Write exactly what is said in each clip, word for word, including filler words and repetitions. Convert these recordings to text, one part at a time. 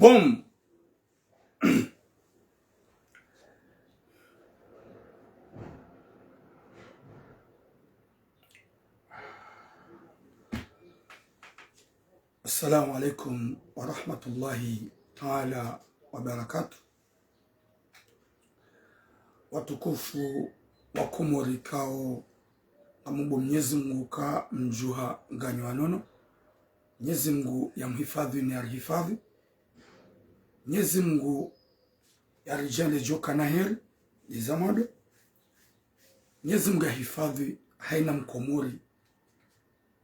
Om. Assalamu alaikum wa rahmatullahi ta'ala wa barakatuh. Watukufu wa Komori, ikao ngamumbo Mnyezi Mungu ka mdjuha nganyi wa nono. Mnyezi Mungu yamhifadhwi ne yarihifadhwi. Mnyezi Mungu yaridjaanlie djo kana heri, ne za mwando. Mnyezi Mungu yahifadhwi haina Mkomori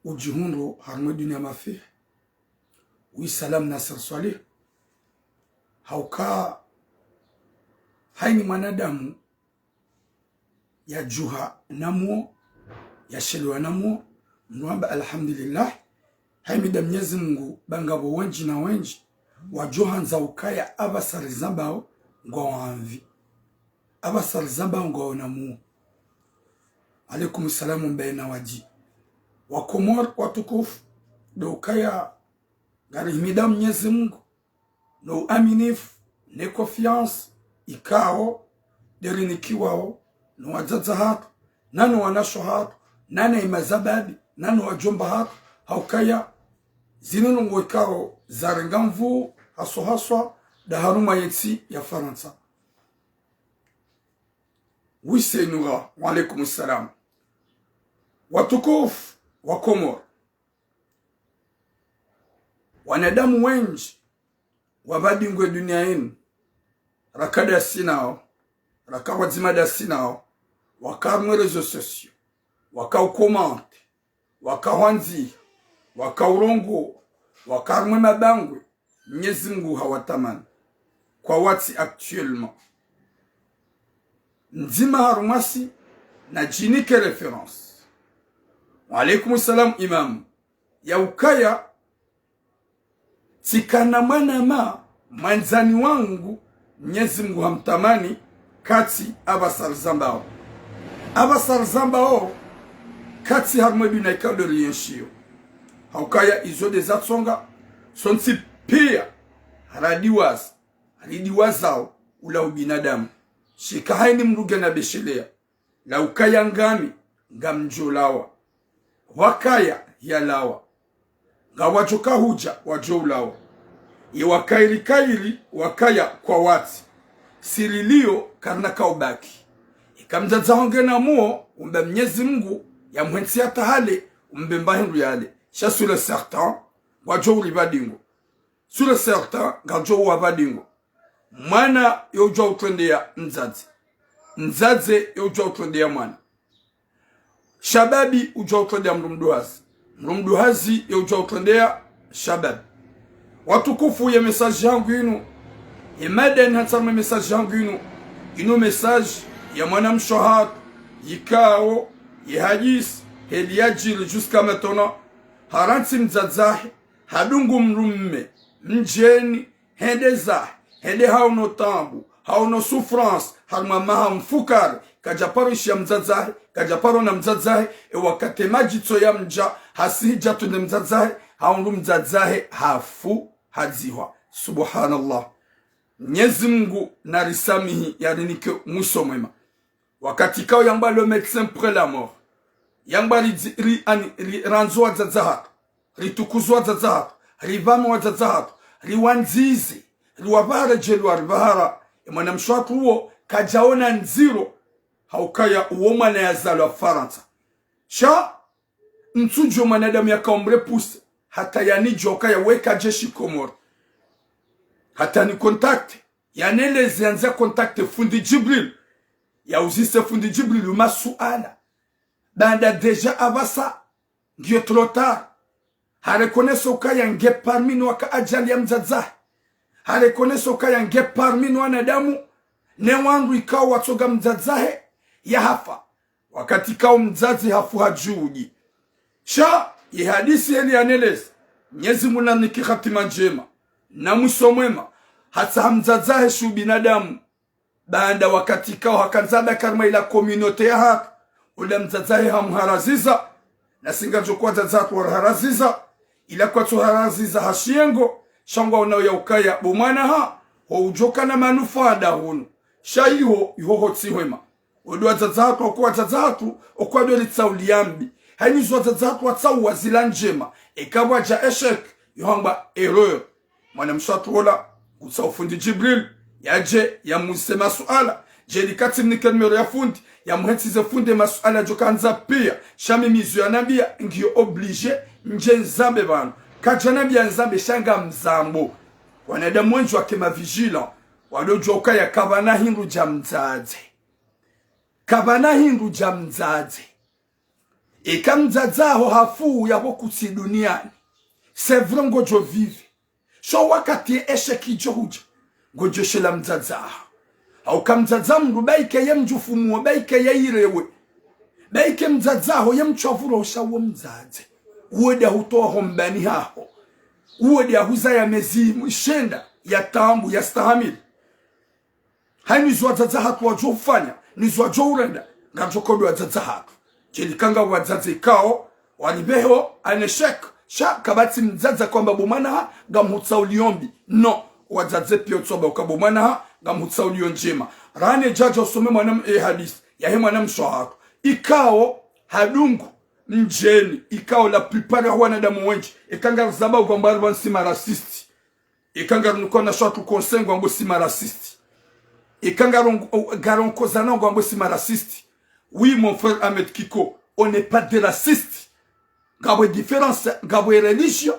udjihundro harumwa dunia mafihi. Wi Salam Nasser Swalih. Hauka haini mwanadamu yadjuha na muo, yashelewa na muo, mndru hamba alhamdulillah, hahimida Mnyezi Mungu, ba ngapvo wendji na wendji wadjo handza ukaya apvasa rizambao ngwao anvi. Apvasa rizambao ngwao na muo. Alaikum salamu mbaye na wadji. Wa Komori watukufu, ndo ukaya ngarihimida Mnyezi Mungu no uaminifu, ne confiance ikao nderinikiwao no wadzadze hatru, na no wanashe hatru, na ne mazababi, na no wadjomba hatru, haukaya zinu ndrongoo ikao zarenga nvuu, haswa haswa nda harumwa yentsi ya Farantsa. Wi Seinura, wa alaikum salam. Watukufu wa Komori, wanadamu wendji wapvadingwe dunia inu, raka ndasi nao, raka pvwadzima ndasi nao, waka harumwa réseaux sociaux, waka ucommente, waka hwandziha, waka urongoa, waka harumwa mabangwe, Mnyezi Mungu hawatamani. Kwa wati actuellement. Ndzima harumwasi nadjinike référence. Wa alaikum salam, Imam. Ya ukaya, tsikana mwanama, mwandzani wangu, Mnyezi Mungu hamtamani, katsi apvasa rizambao. Apvasa rizambao, katsi harumwa dunia ikao ndo riyenshio. Haukaya izo nde zatsonga, sontsi pia, radiwaza, ridiwazao, ula ubinadamu. Shika haini mndru ngena beshelea. Laukaya ngami, ngamdjolawa. Wakaya yalawa. Ngawadjo kahudja wadjo ulawa. Ye wakairi kairi wakaya kwa wati. Siri liyo karina kaubaki. Ika mdzadze haho ngena muo, umbe Mnyezi Mungu, yamhentsi hata hale, umbe mba hindru yale. Sha sûr et certain, ngwadjo uri pvadingo. Sûr et certain, ngwadjo uwa pvadingo. Mwana yo udjua utrendeya mdzadze. Mdzadze yo udjua utrendeya mwana. Shababi udjua utrendeya mndru mduhazi. Mndru mduhazi yo udjua utrendeya shababi. Watukufu, ye message yangu inu, ye mada nihantsa harumwa ye message yangu inu, inu message ya mwanamshe hatru, yikao, ye hadisi, heli yadjiri jusqu'à maintenant, harantsi mdzadzahe, hadungu mndru mme, mdjeni, hende zahe, hende haono taabu, haono souffrance, harumwa maha mfukare, kadjaparo ishiya mdzadzahe, kadjaparo ona mdzadzahe, e wakati madjitso yamdja, hasihi djatru ne mdzadzahe, haundru mdzadzahe, hafu, hadzihwa. Subhanallah. Mnyezi Mungu narisamihi, yarinike mwiso mwema. Wakati kao yangwa le médecin près la mort. Yangwa ri, ri, ani, ri, randzo wadzadze hatru. Ritukuze wadzadze hatru, ripvame wadzadze hatru, riwandzize, riwapvahare djeli waripvahara, ye mwanamshe hatru uwo kadjaona ndziro, haukaya uwo mwana yazalwa Farantsa. Sha, ntsudjuwa mwanadamu yakaomre puse, hata yanidjuwa ukaya weka jeshi Komori. Hata ni contacte, yaneleze yandze contacte fundi Djibril, yauzise fundi Djibril masuala. Baanda déjà apvasa, ngiyo trop tard. Hareconnaisse ukaya nge parmi no waka ajali ya mdzadzahe. Hareconnaisse ukaya nge parmi no wanadamu ne wandru ikao watsoga mdzadzahe yahafa. Wakati kao mdzadze hafu ha juhudi. Sha, ye hadisi heli yaneleza, Mnyezi Mungu narinike hatima ndjema, na mwiso mwema, hatsaha mdzadzahe sha ubinadamu. Baanda wakati kao hakandza amba karma ila communauté yahatru, ula mdzadzahe hamharaziza, nasi ngarijo kwa wadzadze hatru wariharaziza, ila kwatsuharaziza ha shiyengo, sha ngwaonao ya ukaya bo mwana ha, ho udjoka na manufaa dahunu. Sha iho, iho ho tsi hwema. Wo ndo wadzadze hatru, oko wadzadze hatru, oko ndo litsauliambi. Hayini zo wadzadze hatru watsauwa zila ndjema. Eka pvwadja échec, yo hambwa erreur. Mwanamshe hatru ola, kutsaha fundi Djibril, yadje, yamuzise masuala. Djeli katsi mnike numéro ya fundi, yamuhentsize fundi masuala djo kandza pia. Sha mi mizo yanambia, ngiyo obligé, ndje nzambe pvanu. Kadjanambia nzambe, sha ngamzambo. Wanadamu wendji wake ma vigilant, walo djuwa ukaya kapvana hindru dja mdzadze. Kapvana hindru dja mdzadze. Eka mdzadze haho hafu yapvo kutsi duniani, c'est vrai ngodjo vivre. Sha wakati ye échec idjo hudja, ngodjo shela mdzadze haho. Hauka mdzadze mndru, baike ye mdjufu muo, baike ye irewe. Baike mdzadze haho ye mtswavuro sha wo mdzadze. Uwo nde ahutowa ho mbani haho. Uwo nde ahuzaya mezi shenda ya taabu, ya stahamili. Hayini zo wadzadze hatru wadjo ufanya, ni zo wadjo urenda, ngadjo kodo wadzadze hatru. Djeli kanga wadzadze ikao, walipveho, un échec, sha kapvatsi mdzadze hamba bo mwana ha, ngamhutsaulio mbi. Non, wadzadze pia utsoamba uka bo mwana ha, ngamhutsaulio ndjema. Rane djadja usome mwana m-, e hadisi, yahe mwanamshe hatru. Ikao, hadungu, mdjeni, ikao la plupart ya wanadamu wendji, eka ngarizamba uka mbari pvanu si ma raciste. Eka ngarongoa na sha hatru conseil ngwambo si ma raciste. Eka ngaron-, ngarongoa zana ngwambo si ma raciste. Oui, mon frère Ahmed Kiko, on n'est pas des racistes. Ngapvo différence, ngapvo religion,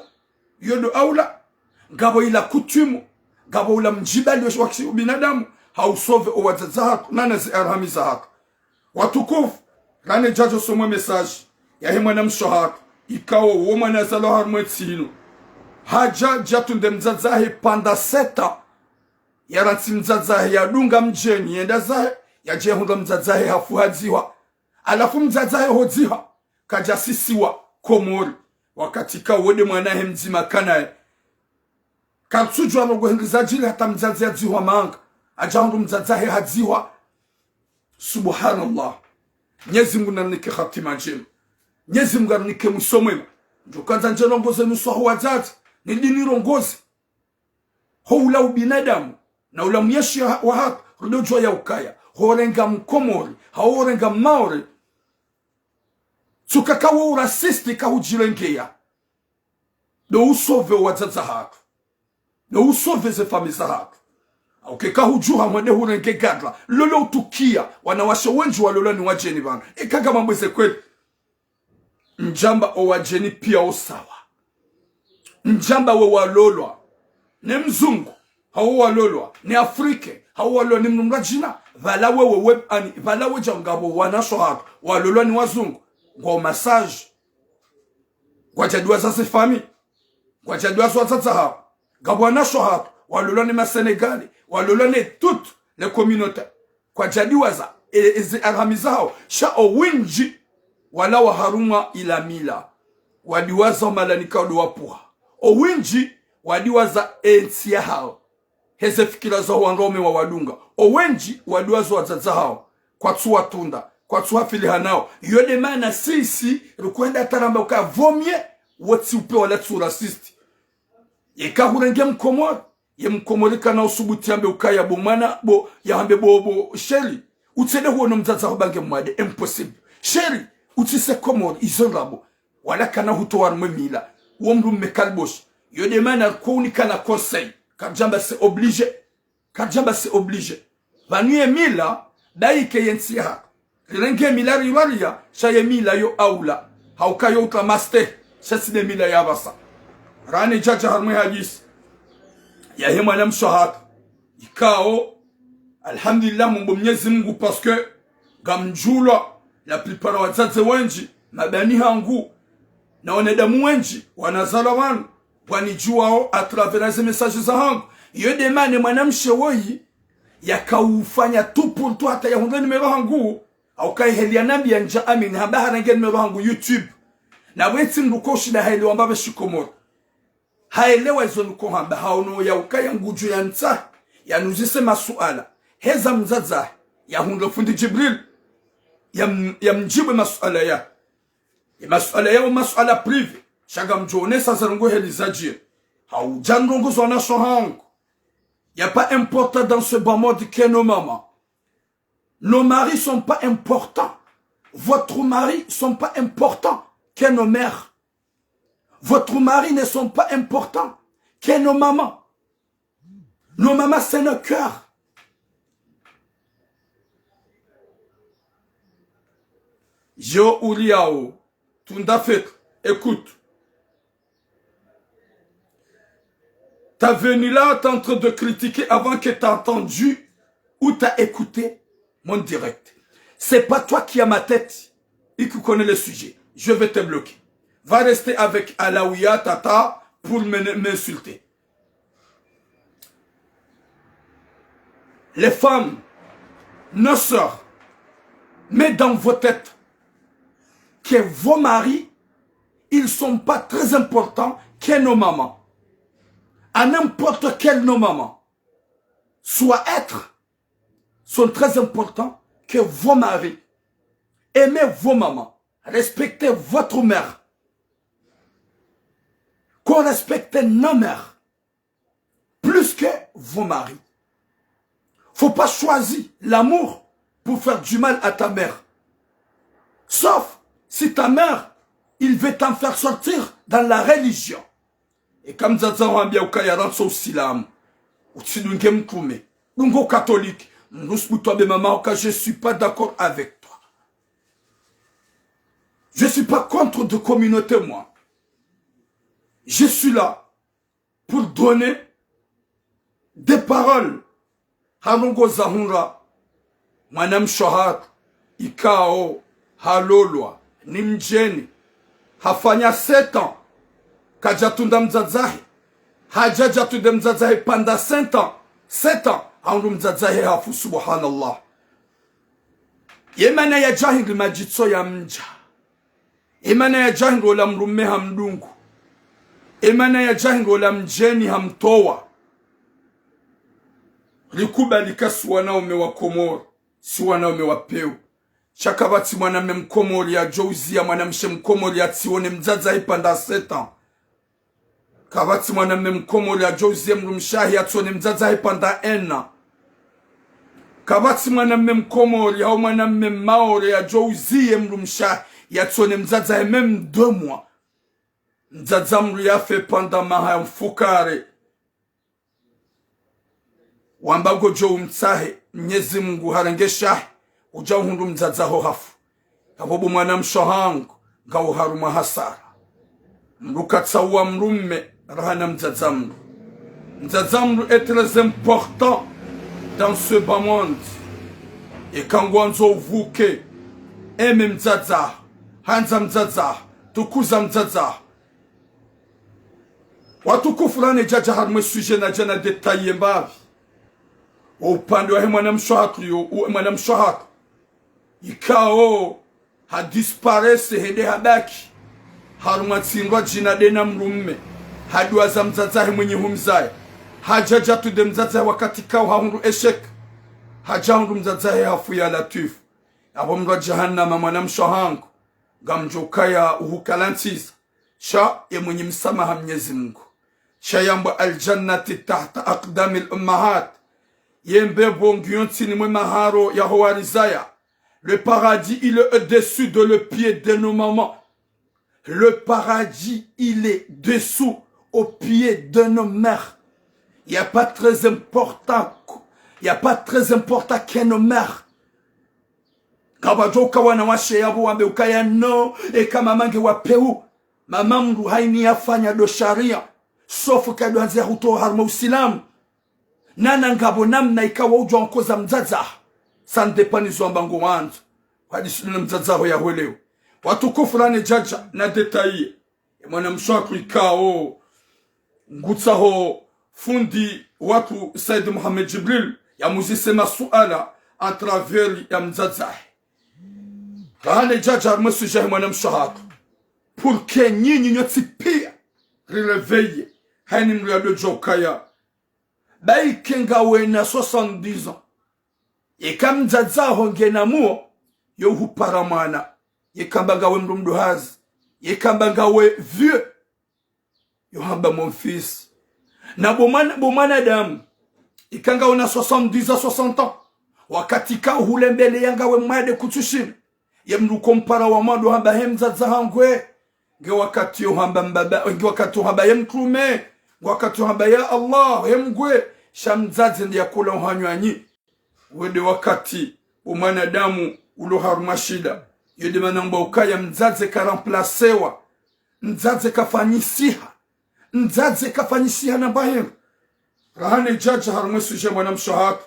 yo ndo aula, ngapvo ila coutume, ngapvo ula mdjibali wa kiubinadamu, ha usauver o wadzadze hatru, nana zi arhami za hatru. Watukufu, rane djadja usome message yahe mwanamshe hatru, ikao wo mwana yazalwa harumwa entsi inu. Hadja, dja tunde mdzadze hahe pendant sept ans. Yarantsi mdzadze hahe yadunga mdjeni, yenda zahe, yadje hundra mdzadze hahe hafu hadzihwa. Halafu mdzadze hahe hodzihwa, kadja sisiwa Komori. Wakati ka wo nde mwana hahe mdzima kanaye. Katsudjuwa no hindri zadjiri hata mdzadze yadzihwa manga. Hadja hundru mdzadze hahe hadzihwa. Subhanallah. Mnyezi Mungu narinike hatima ndjema. Mnyezi Mungu arinike mwiso mwema. Ndjo kandza ndje rongoze nusu ho wadzadze. Ni dini rongoze. Ho ula ubinadamu. Na ula myeshi ya, wa haki. Rudo djuwa ya ukaya. Ho renga Mkomori. Hau renga Maore. Tsuka ka wo u raciste ka hudjirengeya. Ndo usauver o wadzadze hatru. Ndo usauver ze famille za hatru. Hauka eka hudjuha mwende hurenge gadra. Lolo utukia, wanawashe wendji walolwa ni wadjeni pvanu. Eka ngamwambo ze kweli. Ndjamba o wadjeni pia usawa. Ndjamba we walolwa ne mzungu, hau walolwa ne Afrike, hau walolwa ni mndru mradjina, pvala wewe we, ani, pvala wedja ngapvo wanashe hatru, walolwa ni wazungu, ngwao masaji. Ngwadjadiwaza ze famille. Ngwadjadiwaza wadzadze hawo. Ngapvo wanashe hatru, walolwa ni ma Sénégalais, walolwa ni toutes les communautés. Kwadjadiwaza, e, e, ze arhami za hawo. Sha o wendji, walawa harumwa ila mila. Wadiwaza o malanika ndo wapvuha. O wendji, wadiwaza entsi ya hawo. Heze fikira za wandru waume wawadunga. O wendji wadiwaza wadzadze hawo. Kwatsu watunda, kwatsu hafiliha nawo. Yo nde mana sisi, rukwenda taramba uka vaut mieux, wo tsi upe wala tsi u raciste. Yeka hurenge Mkomori, ye Mkomori kana usubuti yambe ukaya bo mwana, bo, yahambe bo, bo, chéri. Utsende huono mdzadze haho ba nge mwade, impossible. Chéri, utsise Komori, izo ndrabo. Wala kana hutowa harumwa e mila. Wo mndru mme kaliboshi. Yo nde mana ko unikana conseil. Kadjamba c'est obligé. Kadjamba c'est obligé. Pvanu ye mila, baike ye ntsi ya hatru. Rirenge mila riwariya, sha ye mila yo aula. Hauka yo utra maste, sha tsi nde mila ya pvasa. Rane djadja harumwa e hadisi yahe mwanamshe hatru. Ikao, alhamdulillah, mumbo Mnyezi Mungu, parce que ngamdjulwa, la plupart wadzadze wendji, mabani hangu, na wanadamu wendji, wanazalwa pvanu, wanidjuwao à travers ze message za hangu. Yo nde mana mwanamshe woyi, yakaufanya tout pour tout hata yahundre numéro hangu, hauka iheli yanambia ndja amini, hamba harenge numéro hangu YouTube. Na wetsi mndru ko ushinda haelewa mbapvi shikomori. Haelewa izo niko hamba, haono ya ukaya ngudjo yantsaha, yanuzise masuala. Heza mdzadze hahe, yahundre fundi Djibril, yam-, yamdjibu masuala ya. Ye masuala yao masuala privé, sha ngamdjo onesa ze ndrongoo heli zadjiri. Awu djandrongo zwana shohangu. Y a pas important dans ce bas monde que nos mamans. Nos maris sont pas importants. Votre mari sont pas importants que nos mères. Votre mari ne sont pas importants que nos mamans. Nos mamans, c'est nos cœurs. Yo uliao, tunda fetu, écoute. T'as venu là, t'es en train de critiquer avant que t'as entendu ou t'as écouté mon direct. C'est pas toi qui as ma tête et qui connais le sujet. Je vais te bloquer. Va rester avec Alaouia Tata pour me- m'insulter. Les femmes, nos sœurs, mettez dans vos têtes que vos maris, ils sont pas très importants que nos mamans. À n'importe quelle nos mamans soient être, sont très importants que vos maris. Aimez vos mamans. Respectez votre mère. Qu'on respecte nos mères plus que vos maris. Faut pas choisir l'amour pour faire du mal à ta mère. Sauf si ta mère, il veut t'en faire sortir dans la religion. Eka mdzadze waho hwambia ukaya rantsi usilamu, utsidunge mtrume, dunga ukatoliki, mdru usibutu wambe mama uka je suis pas d'accord avec toi. Je suis pas contre de communauté, moi. Je suis là pour donner des paroles. Harongoza hundra mwanamshe hatru ikao halolwa ni mdjeni, hafanya sept ans kadjatunda mdzadzahe, hadja djatunde mdzadzahe pendant sept ans, sept ans, hahundru mdzadzahe hafu, subhanallah. Ye mana ya djahindri madjitso ya mdja. Ye mana ya djahindri ola mdrume hamdungu. Ye mana ya djahindri ola mdjeni hamtowa. Rikubali ka si wanaume wa Komori, si wanaume wa pewu. Sha kapvatsi mwanamme mkomori yadjo uziya mwanamshe mkomori yatsione mdzadzahe pendant sept ans. Kapvatsi mwanamme mkomori yadjo uziye mdrumshe wahe yatsione mdzadzahe pendant un an. Kapvatsi mwanamme mkomori hau mwanamme mmaore yadjo uziye mdrumshe wahe yatsione mdzadzahe même deux mois. Mdzadza mdru yafe pendant maha ya mfukare. Wamba ngodjo umtsahe, Mnyezi Mungu harenge shahe, udja uhundru mdzadzaho hafu. Yapvo bo mwanamshe wahangu, ngawe harumwa hasara. Mdru katsauwa mdrume, raha na mdzadza mdru. Mdzadza mdru est très important dans ce bas monde. Eka ngwandzo uvuke, aime mdzadzaho, handza mdzadzaho, tukuza mdzadzaho. Watukufu, rane djadja harumwa ye sujet nadja na détailler mbapvi. Wo upande wahe mwanamshe hatru yo, uwe mwanamshe hatru ikao hadisparaître hende habaki harumwa tsindwa djina de na mdrume, haduwaza mdzadzahe mwenyi humzaya, hadja djatunde mdzadzahe wakati kao hahundru échec, hadja hundru mdzadzahe hafu ya Latwifu. Yapvo mdru wa jahannama mwanamshe wahangu, ngamdjo ukaya uhukalantsiza. Sha ye mwenyi msamaha Mnyezi Mungu. Sha yambwa الجنة تحت أقدام الأمهات. Ye mbepvo ngiyo ntsini mwe maharo yaho warizaya. Le paradis, il est au-dessus de le pied de nos mamans. Le paradis, il est dessous, au pied de nos mères. Y a pas très important, y a pas très important que nos mères. Kapvadjo uka wanawashe yapvo wambe ukaya no, eka mama nge wa pewu. Mama mdru haini yafanya ndo sharia. Sauf ka ndo handzi ya hutowa harumwa usilamu. Nana ngapvo namna ikao udjo onkoza mdzadzaho. Ça ne dépend ni zo wamba ngo wandzo. Hadisi nuna mdzadzaho ya hwelewo. Watukufu, rane djadja na détailler. Ye mwanamshe hatru ikao ngutsaho fundi watru Said Mohamed Djibril yamuzise masuala à travers ya mdzadzahe. Rane djadja harumwa ye sujet yahe mwanamshe hatru. Pour que nyinyi nyontsi pia riréveiller. Haini mdru yadodjo ukaya. Ba ike ngawe na soixante-dix ans. Yeka mdzadzaho ngena muo, yo uhupara mwana. Yeka amba ngawe mdru mduhazi. Yeka amba ngawe vieux. Yo hamba mon fils, Na bo mwana, bo mwanadamu, ika ngawe na soixante-dix à soixante ans, wakati ikao hule mbele ya ngawe mwade kutsushina, ye mdru uko mpara wa mwando hamba he mdzadze hangwe, nge wakati yo hamba mbaba, nge wakati yo hamba ye mtrume, nge wakati yo hamba ya Allah, he mngwe, sha mdzadze nde yakula uhanywanyi. Wende wakati wo mwanadamu ulo harumwa shida. Yo nde mana ngwamba ukaya mdzadze karemplacewa. Mdzadze kafanyisiha. Mdzadze kafanyisiha na mbahe. Raha ne djadja harumwa sujet mwanamshe hatru.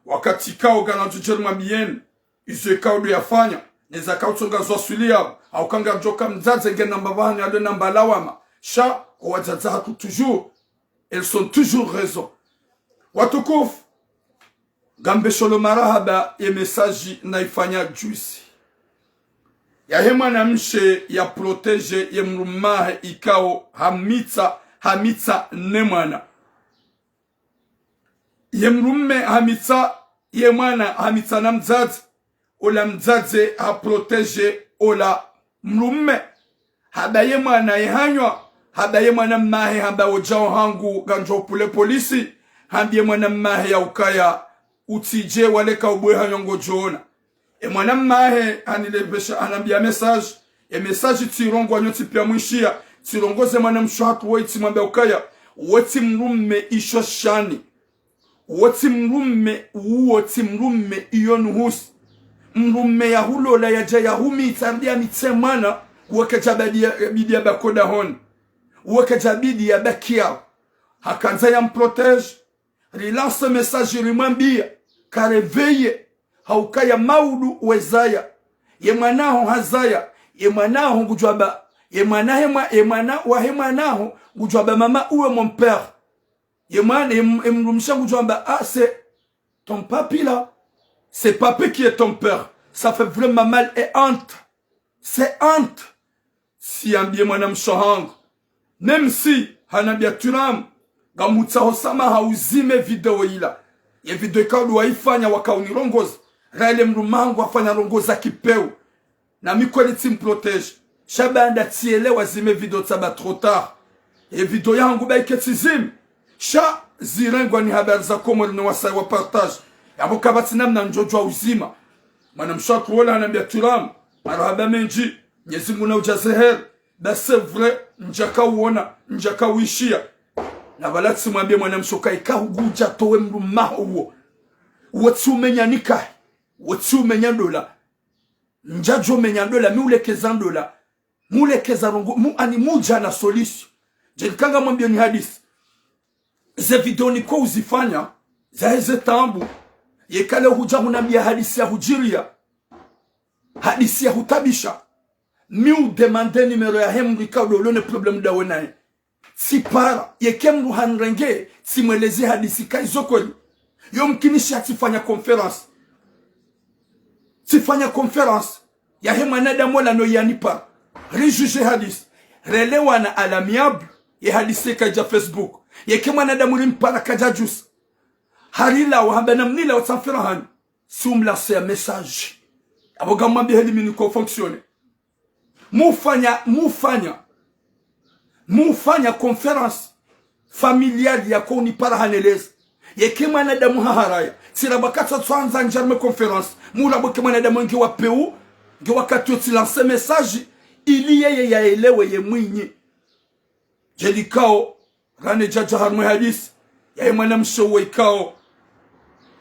Wakati ikao ngandzo djeri mwambiyeni izo ikao ndo yafanya, neza ikao tsonga zo aswili yapvo, hauka ngamdjoka mdzadze nge namba pvahanu alo namba lawama. Sha, owadzadze hatru toujours, elles sont toujours raison. Watukufu, ngambesheleo marahaba ye message nayifanya juzi. Yahe mwanamshe ya protéger ye mdrumme wahe ikao hamitsa, hamitsa ne mwana. Ye mdrumme hamitsa, ye mwana hamitsa na mdzadze. Ola mdzadze ha protéger ola mdrumme. Hamba ye mwana ye hanywa, hamba ye mwanamme wahe hamba wodjao hangu ngamdjo pvule polisi, hambiye mwanamme wahe ya ukaya utsidje waleka ubwe hanywa ngodjoona. E mwanamme wahe hanilevesha hanambiya message, e message tsirongoa nyontsi piya mwishiya, tsirongoze mwanamshe hatru woyi tsimwambiya ukaya, wo tsi mdrumme isho shani. Wo tsi mdrumme, uwo tsi mdrumme iyo nuhusi. Mdrumme yahulola yadja yahumitsa, ridi yamitse mwana, uwo kadja bidi ya, bidi yabaki dahoni. Uwo kadja bidi yabaki yaho. Hakandza ya mprotéger, rilance message rimwambiya, karéveiller, haukaya maudu wezaya. Ye mwana waho hazaya, ye mwana waho ngudjwamba, ye mwana he mwa, ye mwana wahe mwana waho ngudjwamba maman où est mon père. Ye mwana, ye m-, ye mdrumshe ngudjwamba, ah, c'est ton papy là. C'est papy qui est ton père. Ça fait vraiment mal et honte. C'est honte. Tsi yambiye mwanamshe hangu. Même si hanambiya Turam, ngamhutsaho swamaha uzime video ila. Ye video ikao ndo wayifanya wakao nirongoza. Raha ile mdrumme hangu hafanya ndrongoo za kipewu. Na mi kweli tsimprotéger. Sha baanda tsielewa zime video tsamba trop tard. E video yahangu ba ike tsizime. Sha zirengwa ni Habari za Komori ne wasaya wa partage. Yapvo kapvatsi namna ndjodjuwa uzima. Mwanamshe hatru wola hanambiya Turam, marahaba mendji, Mnyezi Mungu na udjaze heri. Ba c'est vrai, ndjaka uona, ndjaka uishiya. Na pvala tsimwambiye mwanamshe ukaya ika hugudja towe mdrumme waho uwo. Uwo tsi umenya nikahi. Uwo tsi umenya ndola. Ndjadjo menya ndola, mi ulekeza ndola. Mulekeza ndrongoo, mu, ani mudja na solution. Djeli ika ngamwambiyoni hadisi. Ze video niko uzifanya, zahe ze taabu. Yeka leo hudja hunambiya hadisi ya hudjiriya. Hadisi ya hutabisha. Mi udemande numéro yahe mdru ikao ndo ulo ne problème ndawe naye. Tsipara, yeka mdru hanirenge, tsimweleze hadisi ka izo kweli. Yo mkinisha tsifanya conférence. Tsifanya conférence. Yahe mwanadamu ola no yanipara. Rijuge hadisi. Relewana à l'amiable. Ye hadisi kaidja Facebook. Yeka mwanadamu rimpara kadjadjusa. Harilawa hamba namnilawa tsamfira hanyu. Tsi umlance ya message. Apvo ngamwambiye heli mi niko fonctionner. Mufanya, mufanya. Mufanya conférence familiale yako unipara haneleza. Yeka mwanadamu haharaya. Tsiramba katsa tsandza ndjarme conférence. Muramba ke mwanadamu nge wa pewu. Nge wakati yo tsilance message. Ili yeye yaelewe ye mwinyi. Djeli ikao, rane djadja harumwa hadisi, yahe mwanamshe uwo ikao,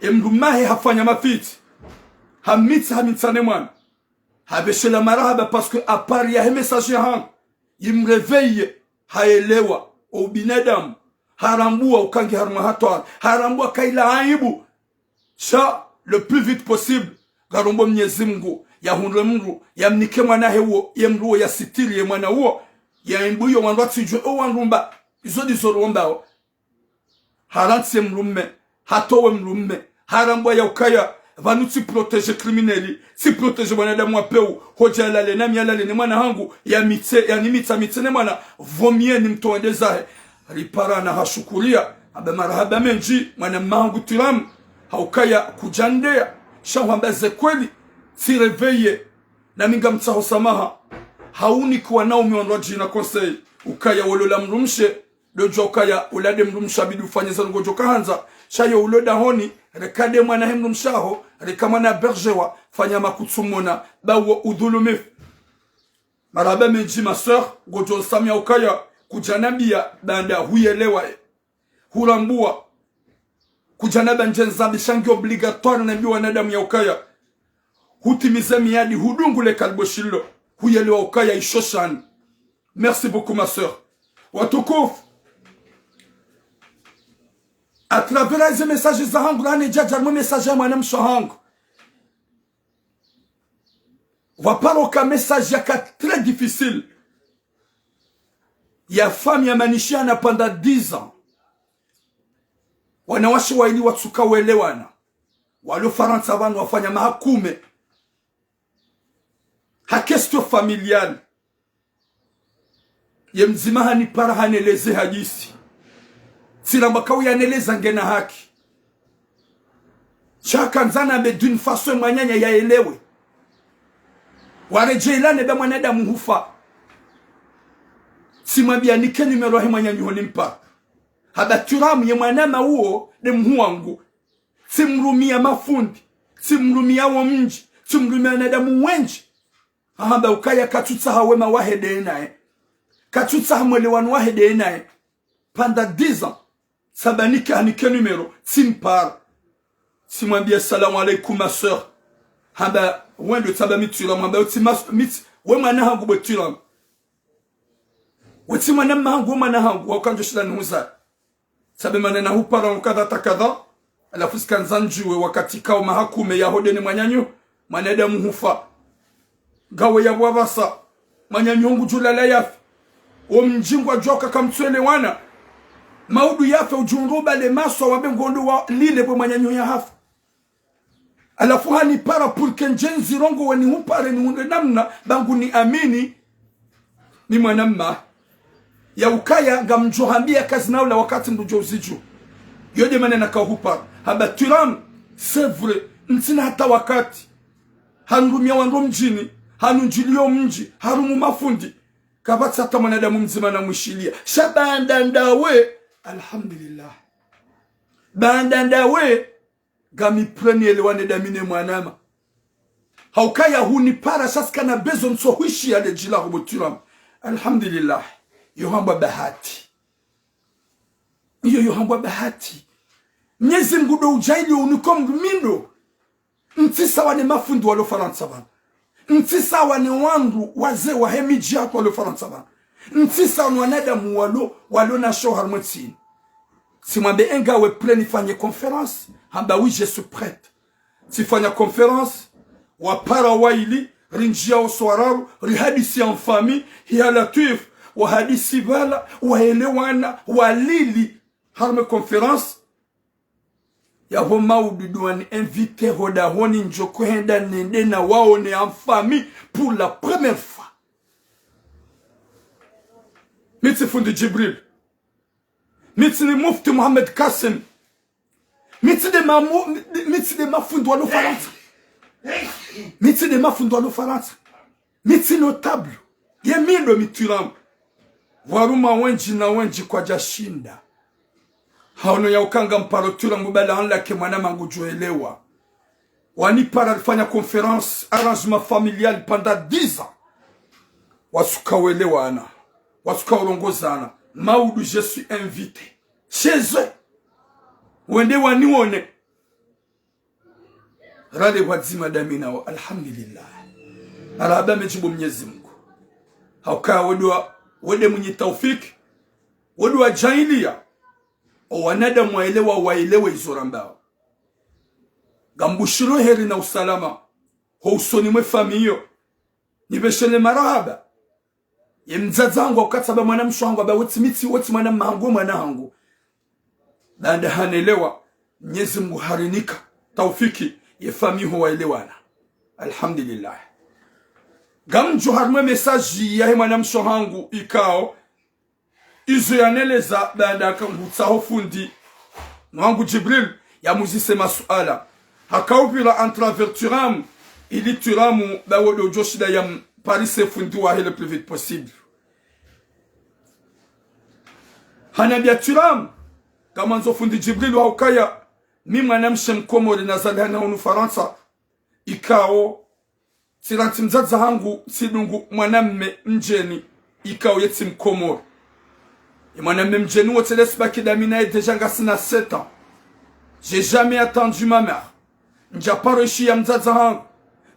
e mdrumme wahe hafanya mafitsi, hamitsa, hamitsa ne mwana. Hapveshelea marahaba parce que à part yahe message yahangu, imréveiller, haelewa, o ubinadamu, harambua uka nge harumwa hatwari, harambua kaila aibu, sha, le plus vite possible, ngarombo Mnyezi Mungu, yahundre mdru, yamnike mwana wahe uwo, ye mdru uwo yasitiri ye mwana uwo, ye aibu iyo wandru watsidjuwe, o wandru mba, izo ndizo rombao. Harantsi ye mdrumme, hatowe mdrumme, harambua ya ukaya, pvanu tsi protéger criminel, tsi protéger mwanadamu wa pewu, hodja yalale nami yalale ne mwana hangu, yamitse, yanimitsa mitse ne mwana, vaut mieux nimtowe nde zahe. Riparana hashukuriya, hamba marahaba mendji, mwanamme hangu Turam, haukaya kudjandeya, sha hwamba ze kweli, tsi réveiller, nami ngamtsaho swamaha. Hauniki wanaume wandru wadjina conseil, ukaya wolola mdrumshe, Ndo djuwa ukaya ula nde mdrumshe abidi ufanye zanu ngodjo kahandza. Sha yo ulo dahoni, reka nde mwana he mdrumshe waho, reka mwana bergewa, fanya makutsumona, ba wo udhulumifu. Marahaba mendji ma sœur, ngodjo samia ukaya, kudjanambia, baanda huyelewa, hurambuwa. Kudjanambia ndje nzambi sha ngi obligatoire nambiwa wanadamu ya ukaya. Hutimiza miadi, hudungu le kalbo shilo. Huyelewa ukaya isho shani. Merci beaucoup ma sœur. Watukufu. À travers ze message zahangu, lani djadja harumwa message ya mwanamshe wahangu. Pvwaparo uka message yaka très difficile. Ya famille ya manishana pendant dix ans. Wanawashe waili watsuka welewana. Walo Farantsa pvanu wafanya mahakume. Ha question familiale. Ye mdzima hanipara haneleze hadisi. Tsiramba kawu yaneleza ngena haki. Sha kandza nambe d'une façon mwananya yaelewe. Waredjeyi lane ba mwanadamu hufa. Tsimwambia nike numéro he mwananyaho nimpara. Hamba Turamu ye mwanama uwo nde mhuu wangu. Tsimrumia mafundi. Tsimrumia wo mdji. Tsimrumia wanadamu wendji. Hamba ukaya katsutsaha wema wahe nde naye. Katsutsaha mwelewano wahe nde naye. Pendant dix ans. Tsamba nike hanike numéro. Tsimpara. Tsimwambia salamu alaikum ma sœur. Hamba wendo tsamba mi Turamu. Hamba utsi mas-, mi tsi, we mwana hangu bo Turamu. We tsi mwana mma hangu, we mwana hangu. Wa ukandjo shinda nihuza. Tsambe mana nahupara wa kadha ta kadha. Halafu tsikandza ndjuwe wakati kawu mahakume yaho nde ne mwananyaho, mwanadamu hufa. Ngawe ya pvwa pvasa, mwananyaho ngudjulala yafe. Wo mdji ngwadjuwa uka kamtsuelewana. Maudu yafe udjundru bale maswa wambe ngondo walile pvwe mwananyaho yahafa. Halafu hanipara pour que ndje nzirongowe nihupare nihundre namna ba nguniamini ni mwanamma. Ya ukaya ngamdjo hambia kazina ula wakati mdru djo uzidju. Yo nde mana naka hupara. Hamba Turamu, c'est vrai, ntsina hata wakati. Hanrumia wandru mdjini, hanundjiliyo mdji, harumu mafundi. Kapvatsi hata mwanadamu mdzima namwishilia. Sha baanda ndawe, alhamdulillah. Baanda ndawe, ngami prêt nielewane ndami ne mwanama. Ha ukaya hunipara sha tsikana besoin ntsohwishiya ledji laho bo Turamu. Alhamdulillah. Yo hambwa bahati. Iyo yo hambwa bahati. Mnyezi Mngu ndo udjaaliya unike mdru mi ndo. Ntsi sawa ne mafundi walo Farantsa pvanu. Ntsi sawa ne wandru wazee wahe midji yahatru walo Farantsa pvanu. Ntsi sawa ne wanadamu walo, walo na sho harumwa entsi inu. Tsimwambe enga we prêt nifanye conférence. Hamba oui, je suis prête. Tsifanya conférence. Wapara waili, rindjiya oswararu, rihadisi en famille, hiya Latwif, wahadisi pvala, waelewana, walili. Harumwa conférence. Yapvo maudu ndo wani invité ho dahoni ndjo kohenda nende nawaone en famille pour la première fois. Mi tsi fundi Djibril. Mi tsi ni mufti Mohamed Kassim. Mi tsi nde mamu-, mi, mi tsi nde mafundi walo Farantsa. Mi tsi nde mafundi walo Farantsa. Mi tsi notable. Ye mi ndo mi Turamu. Waruma wendji na wendji kwadjashinda. Haono ya uka ngamparo Turamu bala anlake mwanama ngudjoelewa. Wanipara rifanya conférence, arrangement familial pendant dix ans. Watsuka welewana. Watsuka urongozana. Maudu je suis invité. Chez eux. Wende wanione. Rale pvwadzima ndami nawo, alhamdulillah. Marahaba mendji bo Mnyezi Mngu. Ha uka we ndo wa, we nde mwinyi taufiki, we ndo wadjaaliya owanadamu waelewa, waelewe izo rambao. Ngambushiro heri na usalama ho usoni mwe famille iyo. Nipveshele marahaba. Ye mdzadze hangu wakati hamba mwanamshe hangu, hamba we tsi mi tsi, we tsi mwanamma hangu, we mwana hangu. Baanda hanelewa, Mnyezi Mngu harinika taufiki, ye famille ho waelewana. Alhamdulillah. Ngamdjo harumwa message yahe mwanamshe hangu ikao, izo yaneleza baanda kangutsaho fundi wangu Djibril, yamuzise masuala. Hakaupvira à travers Turamu, ili Turamu ba wo ndo udjoshinda yamparise fundi wahe le plus vite possible. Hanambia Thuram, ngamwandzo fundi Djibril, haukaya mi mwanamshe mkomori nazalihana hunu Farantsa, ikao tsirantsi mdzadze hangu tsidungu mwanamme mdjeni ikao yetsi mkomori. Ye mwanamme mdjeni wo tsele sibaki dami naye déjà ngasina sept ans. J'ai jamais attendu ma mère. Ndjaparo ishiya mdzadze hangu.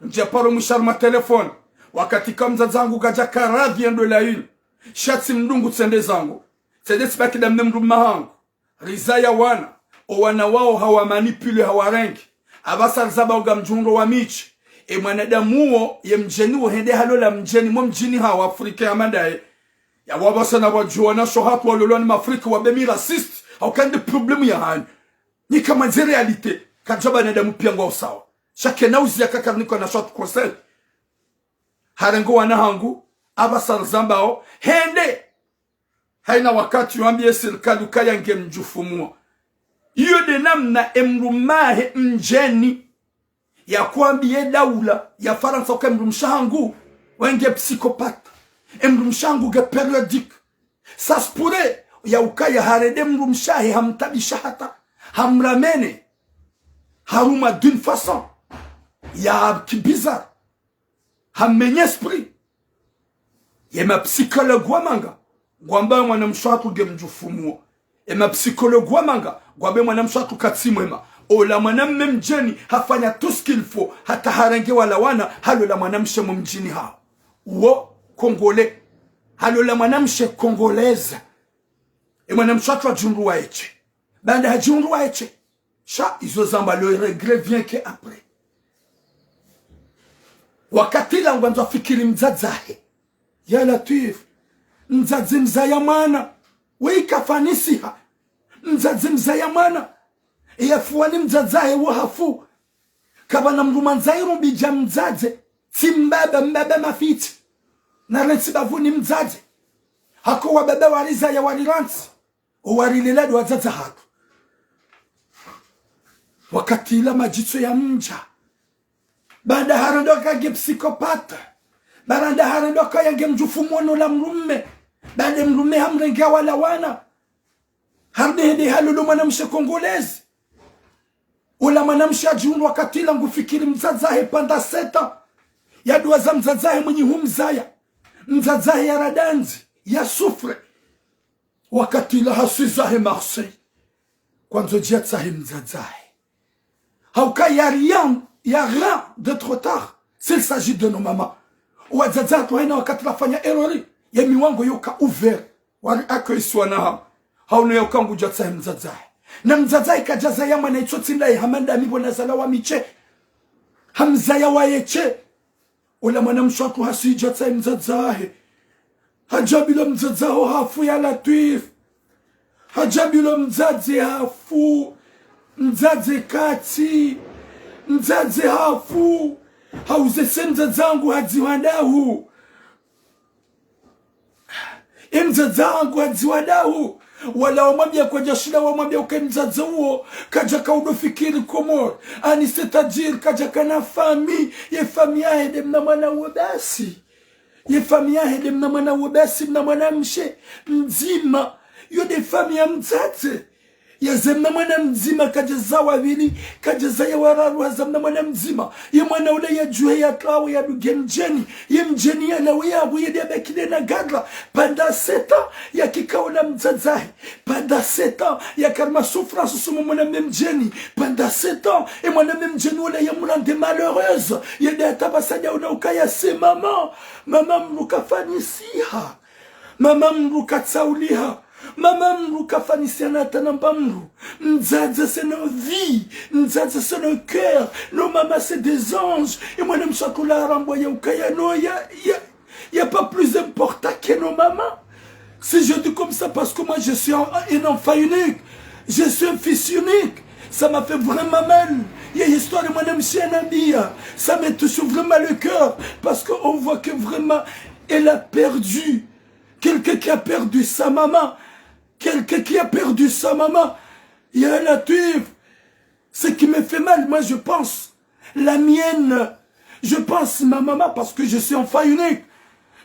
Ndjaparo mwisha harumwa telefoni. Wakati ka mdzadze hangu kadjaka radhi yendo la une. Sha tsimdungu tsende zangu. Tsende sibaki dami ne mdrume hangu. Rizaya wana, o wana wao hawamanipule hawarenge. Apvasa rizamba ngamdjundro wa miche. E mwanadamu wo, ye mdjeni wo hende halola mdjeni mo mdjini hawo Afrika ya mandaye. Ya wapvasa na wadjuwa na sho hatru walolwa ni Mafrika wabe mi raciste. Haukaya nde problème ya hanyu. Nyi kamwandze réalité. Kadjaba wanadamu piya ngwao sawa. Sha kena uziya kakarnikwa na sho hatru conseil. Harenge o wana hangu, apvasa rizambao, hende. Haina wakati wambiye sirikali ukaya ngemdjufumua. Iyo nde namna emdrumahe mdjeni yakoambiye daula ya Farantsa uka emdrumshe hangu, wenge psychopathe. Emdrumshe hangu nge périodique. Ça se pourrait ya ukaya harende mdrumshe hahe hamtabisha hata, hamramene, haruma d'une façon ya ki bizarre. Hammenye esprit. Ye ma psychologue wa manga, ngwamba mwanamshe hatru ngemdjufumua. E ma psychologue wa manga, ngwambe mwanamshe hatru katsi mwema. Ola mwanamme mdjeni, hafanya tout ce qu'il faut, hata harenge wala wana, halola mwanamshe mo mdjini hawo. Wo, Congolais. Halola mwanamshe Congolaise. E mwanamshe hatru hadjundru wa eche. Baanda hadjundru wa eche. Sha izo zamba le regret vient que après. Wakati la ngwandzo fikiri mdzadze hahe. Ya Latwif. Mdzadze mzaya mwana. Weyi kafanisiha. Mdzadze mzaya mwana. Eyafuwa ni mdzadze hahe wo hafu. Kapvana mdru mwandzani rumbidja mdzadze. Tsi mbaba, mbaba mafitsi. Narentsi bapvuni mdzadze. Hako wababa warizaya warirantsi. Owarilela ndo wadzadze hatru. Wakati la madjitso yamdja. Baanda harendwa ka nge psychopathe. Baanda harendwa ka yange mdjufumua no la mdrume. Baanda mdrume hamrenge wala wana. Harudi hende halolo mwanamshe Congolaise. Ola mwanamshe hadjihundru wakati la ngufikiri mdzadze hahe pendant sept ans. Yaduwaza mdzadze hahe mwenyi humzaya. Mdzadze hahe yaradandzi, ya souffre. Wakati la haswiza he Marseille. Kwandzo djatsahe mdzadze hahe. Hauka y a rien, y a rien de trop tard s'il s'agit de nos mamans. Wadzadze hatru haina wakati lafanya erreur, ye miwango yoka ouvert. Wari accueillir wana hawo. Hauno yauka ngudjatsahe mdzadze hahe. Na mdzadze hahe kadjazaya mwana itsotsi ndaye hama ndami pvo nazala wa miche. Hamzaya wa yeche. Ola mwanamshe hatru haswidja tsahe mdzadze hahe. Hadjambilwa mdzadze haho hafu ya Latwif. Hadjambilwa mdzadze hafu. Mdzadze katsi. Mdzadze hafu. Hauze se mdzadze hangu hadziwa ndahu. E mdzadze hangu hadziwa ndahu. Wala wamwambia kwadjashinda wamwambia uka e mdzadze uwo kadjaka udo fikiri Komori. Ani c'est-à-dire kadjakana famille. Ye famille yahe nde mna mwana uwo basi. Ye famille yahe nde mna mwana uwo basi, mna mwanamshe mdzima. Yo nde famille ya mdzadze. Yaze mna mwana mdzima, kadjaza wavili, kadjazaya wararu, haza mna mwana mdzima. Ye mwana ula yadjuhe yatlawe yaduge mdjeni. Ye mdjeni yalawe yabu yende yabakile na gadra. Pendant sept ans, yakika ola mdzadze hahe. Pendant sept ans, yaka harumwa souffrance sumu mwanamme mdjeni. Pendant sept ans, e mwanamme mdjeni ula yamrende malheureuse. Yende hata pvasa djaona ukaya c'est maman. Maman mdru kafanisiha. Maman mdru katsauliha. Maman mdru kafanisiha na hata namba mdru. Mdzadze c'est nos vies. Mdzadze c'est nos cœurs. Nos mamans c'est des anges. E mwanamshe hatru la harambwa ya ukaya no ya, ya, y a pas plus important que nos mamans. Si je dis comme ça, parce que moi je suis un, un enfant unique. Je suis un fils unique. Ça m'a fait vraiment mal. Il y a l'histoire de madame Sianabia. Ça me touche vraiment le cœur. Parce qu'on voit que vraiment, elle a perdu. Quelqu'un qui a perdu sa maman. Quelqu'un qui a perdu sa maman. Il y a la tuive. Ce qui me fait mal, moi, je pense, la mienne, je pense ma maman, parce que je suis enfant unique.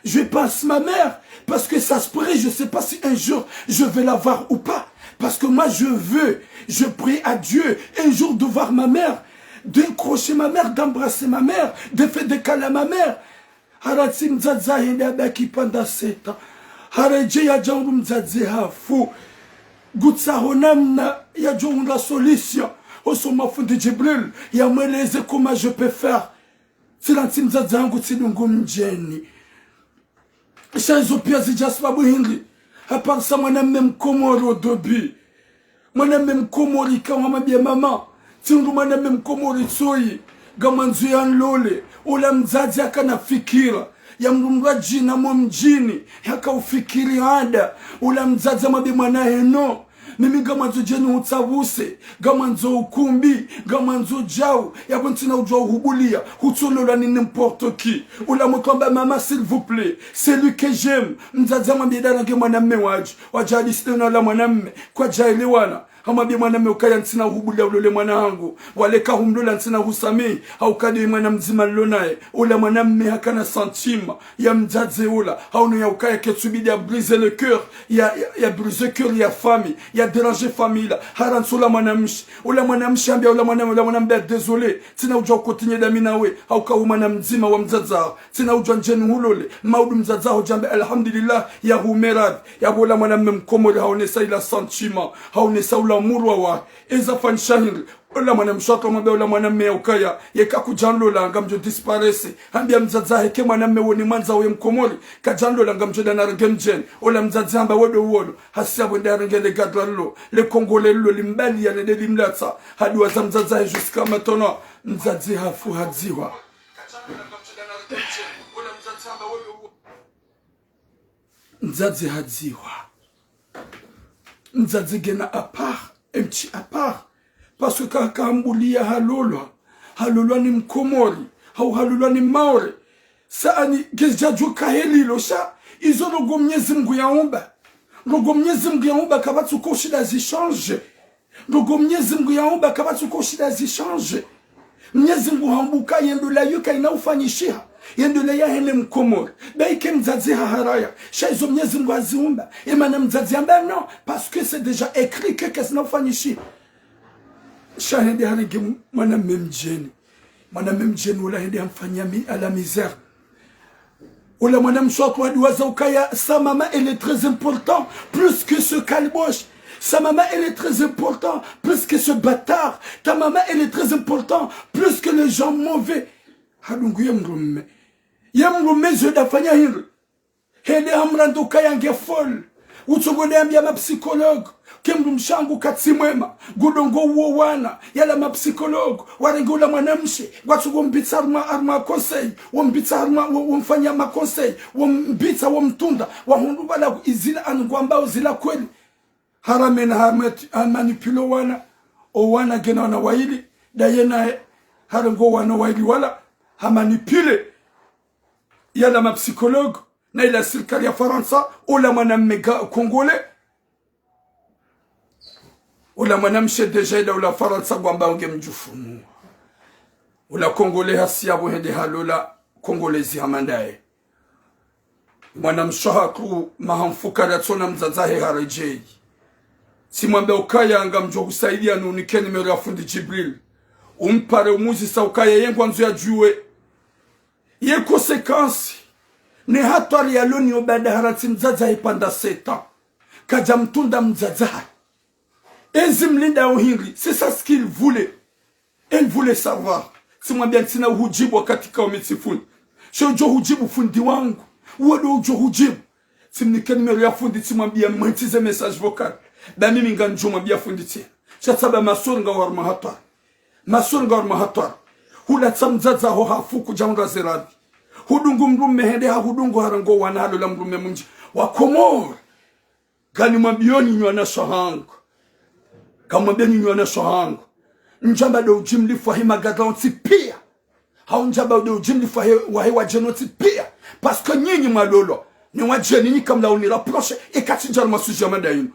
Je pense ma mère, parce que ça se pourrait, je sais pas si un jour je vais la voir ou pas. Parce que moi, je veux, je prie à Dieu, un jour de voir ma mère, de crocher ma mère, d'embrasser ma mère, de faire des câlins à ma mère. Haratsi mdzadze hende habaki pendant sept ans. Haredjeyi hadja hundru mdzadze hafu. Ngutsaho namna yadjo hundra solution. Hosoni mwa fundi Djibril, yamweleze comment je peux faire. Tsirantsi mdzadze hangu tsidungu mdjeni. Sha izo pia zidja sababu hindri. Haparisa mwanamme mkomori au début. Mwanamme mkomori ka wamwambia mama, tsihundru mwanamme mkomori tsoyi, ngamwandzo yanlole. Ula mdzadze hakana fikira ya mdru mdru adjina mo mdjini, haka ufikiri ada. Ula mdzadze hamwambia mwana heno, mimi ngamwandzo djeni hutsavuse, ngamwandzo ukumbi, ngamwandzo djau, yapvo ntsina udjua uhubulia, hutsololwa ni n'importe qui. Ula mdru hamba mama, s'il vous plaît, c'est lui que j'aime. Mdzadze hamwambia nda range mwanamme wadji, wadja hadisi na ula mwanamme, kwadjaelewana. Hamwambia mwanamme ukaya ntsina uhubulia ulole mwana hangu. Waleka humlola ntsina husamihi. Hauka nde mwana mdzima nilo naye. Ula mwanamme hakana sentiment ya mdzadze ula. Haono ya ukaya ketsubidi ya brise le cœur. Ya, ya, ya brise cœur ya famille. Ya dérange famille la. Harantsi ula mwanamshe. Ula mwanamshe hambia ula mwana, ula mwana hambia désolé. Tsina udjua ukotinye dami nawe. Hauka u mwana mdzima wa mdzadze haho. Tsina udjua ndjeni hulole, maudu mdzadze haho djambe alhamdulillah, yahumeradhi. Yapvo ula mwanamme mkomori haonesa ila sentiment, haonesa ula murwa wa. Eza fanyisha hindri. Ula mwanamshe waka hamwambia ula mwanamme ya ukaya, yeka kudjanlola ngamdjo disparaître. Hambia mdzadze hahe ke mwanamme woni mwandzao ye mkomori, kadjanlola ngamdjo enda narenge mdjeni. Ula mdzadze hamba wedo uwolo, hasiya pvo hende harenge le gadra lilo, le kongole lilo limbaliya nende limlatsa. Haduwaza mdzadze hahe jusqu'à maintenant. Mdzadze hafu hadzihwa. Mdzadze hadzihwa. Mdzadze ngena à part, emtsi à part. Parce que ka, kahambulia halolwa. Halolwa ni mkomori. Hau halolwa ni maore. Sa ani ngezidjadjo kahelilo sha. Izo ndrongoo Mnyezi Mngu yaumba. Ndrongoo Mnyezi Mngu yaumba kapvatsi uka ushinda zichange. Ndrongoo Mnyezi Mngu yaumba kapvatsi uka ushinda zichange. Mnyezi Mngu haumba uka ye ndola yo kayina ufanyishiha. Ye ndola yahe ne mkomori. Ba ike mdzadze haharaya. Sha izo Mnyezi Mngu haziumba. Emana mdzadze hamba non. Parce que c'est déjà écrit que kazina ufanyishiha. Sha hende harenge mwanamme mdjeni. Mwanamme mdjeni ula hende hamfanya mi-, à la misère. Ula mwanamshe waka haduwaza ukaya, sa maman, elle est très importante, plus que ce qu'elle bosse. Sa maman, elle est très importante, plus que ce bâtard. Ta maman, elle est très importante, plus que les gens mauvais. Hadungu ye mdrume. Ye mdrume zo dafanya hindri. Hende hamranda ukaya nge folle. Utsongo nde hambia ma psychologue. Ke mdrumshe hangu katsi mwema. Ngudungo uwo wana. Yala ma psychologue. Warenge ula mwanamshe. Ngwatsongo mbitsa harumwa, harumwa conseil. Wambitsa harumwa, wa, wamfanya ma conseil. Wambitsa, wamtunda. Wahundru pvala izila anu ngwambao zila kweli. Haramena, harumwa, hamanipule wana. O wana ngena wana waili. Ndaye naye. Harengo wana waili wala. Hamanipule. Yala ma psychologue, na ila sirikali ya Farantsa, ula mwanamme ga Kongole. Ula mwanamshe déjà ida ula Farantsa ngwamba nge mdjufumu. Ula Kongole hasiya pvo hende halola Kongolezi hama ndaye. Mwanamshe wahatru maha mfukare atsona mdzadze hahe haredjeyi. Tsimwambia ukaya ngamdjo husaidia nunike numéro ya fundi Djibril. Umpare umuzisa ukaya ye ngwandzo yadjuwe ye conséquence, ne hatwari yalo nayo baada haratsi mdzadze hahe pendant sept ans. Kadja mtunda mdzadze hahe. Ezi mlinda yo hindri, c'est ça ce qu'il voulait. Elle voulait savoir. Tsimwambia ntsina uhudjibu wakati kao mi tsi fundi. Sho udjo hudjibu fundi wangu. Uwo ndo udjo hudjibu. Tsimnike numéro ya fundi, tsimwambia mwentsize message vocal. Ba mimi ngamdjo mwambia fundi tsena. Sha tsamba masoro ngao harumwa hatwari. Masoro ngao harumwa hatwari. Hulatsa mdzadze haho hafu kudja hundra ze radhi. Hudungu mdrume hende hahudungu harengo wana halola mdrume mundji. Wakomori. Nganimwambio nyinyi wanashe wahangu. Ngamwambio nyinyi wanashe wahangu. Ndjamba ndo udjimlifu wahe magadra wontsi pia. Hau ndjamba ndo udjimlifu wahe, wahe wadjeni wontsi pia. Parce que nyinyi mwalolwa ni wadjeni, nyinyi kamla unirapproche, eka tsidja harumwa sujet ya mada yinu.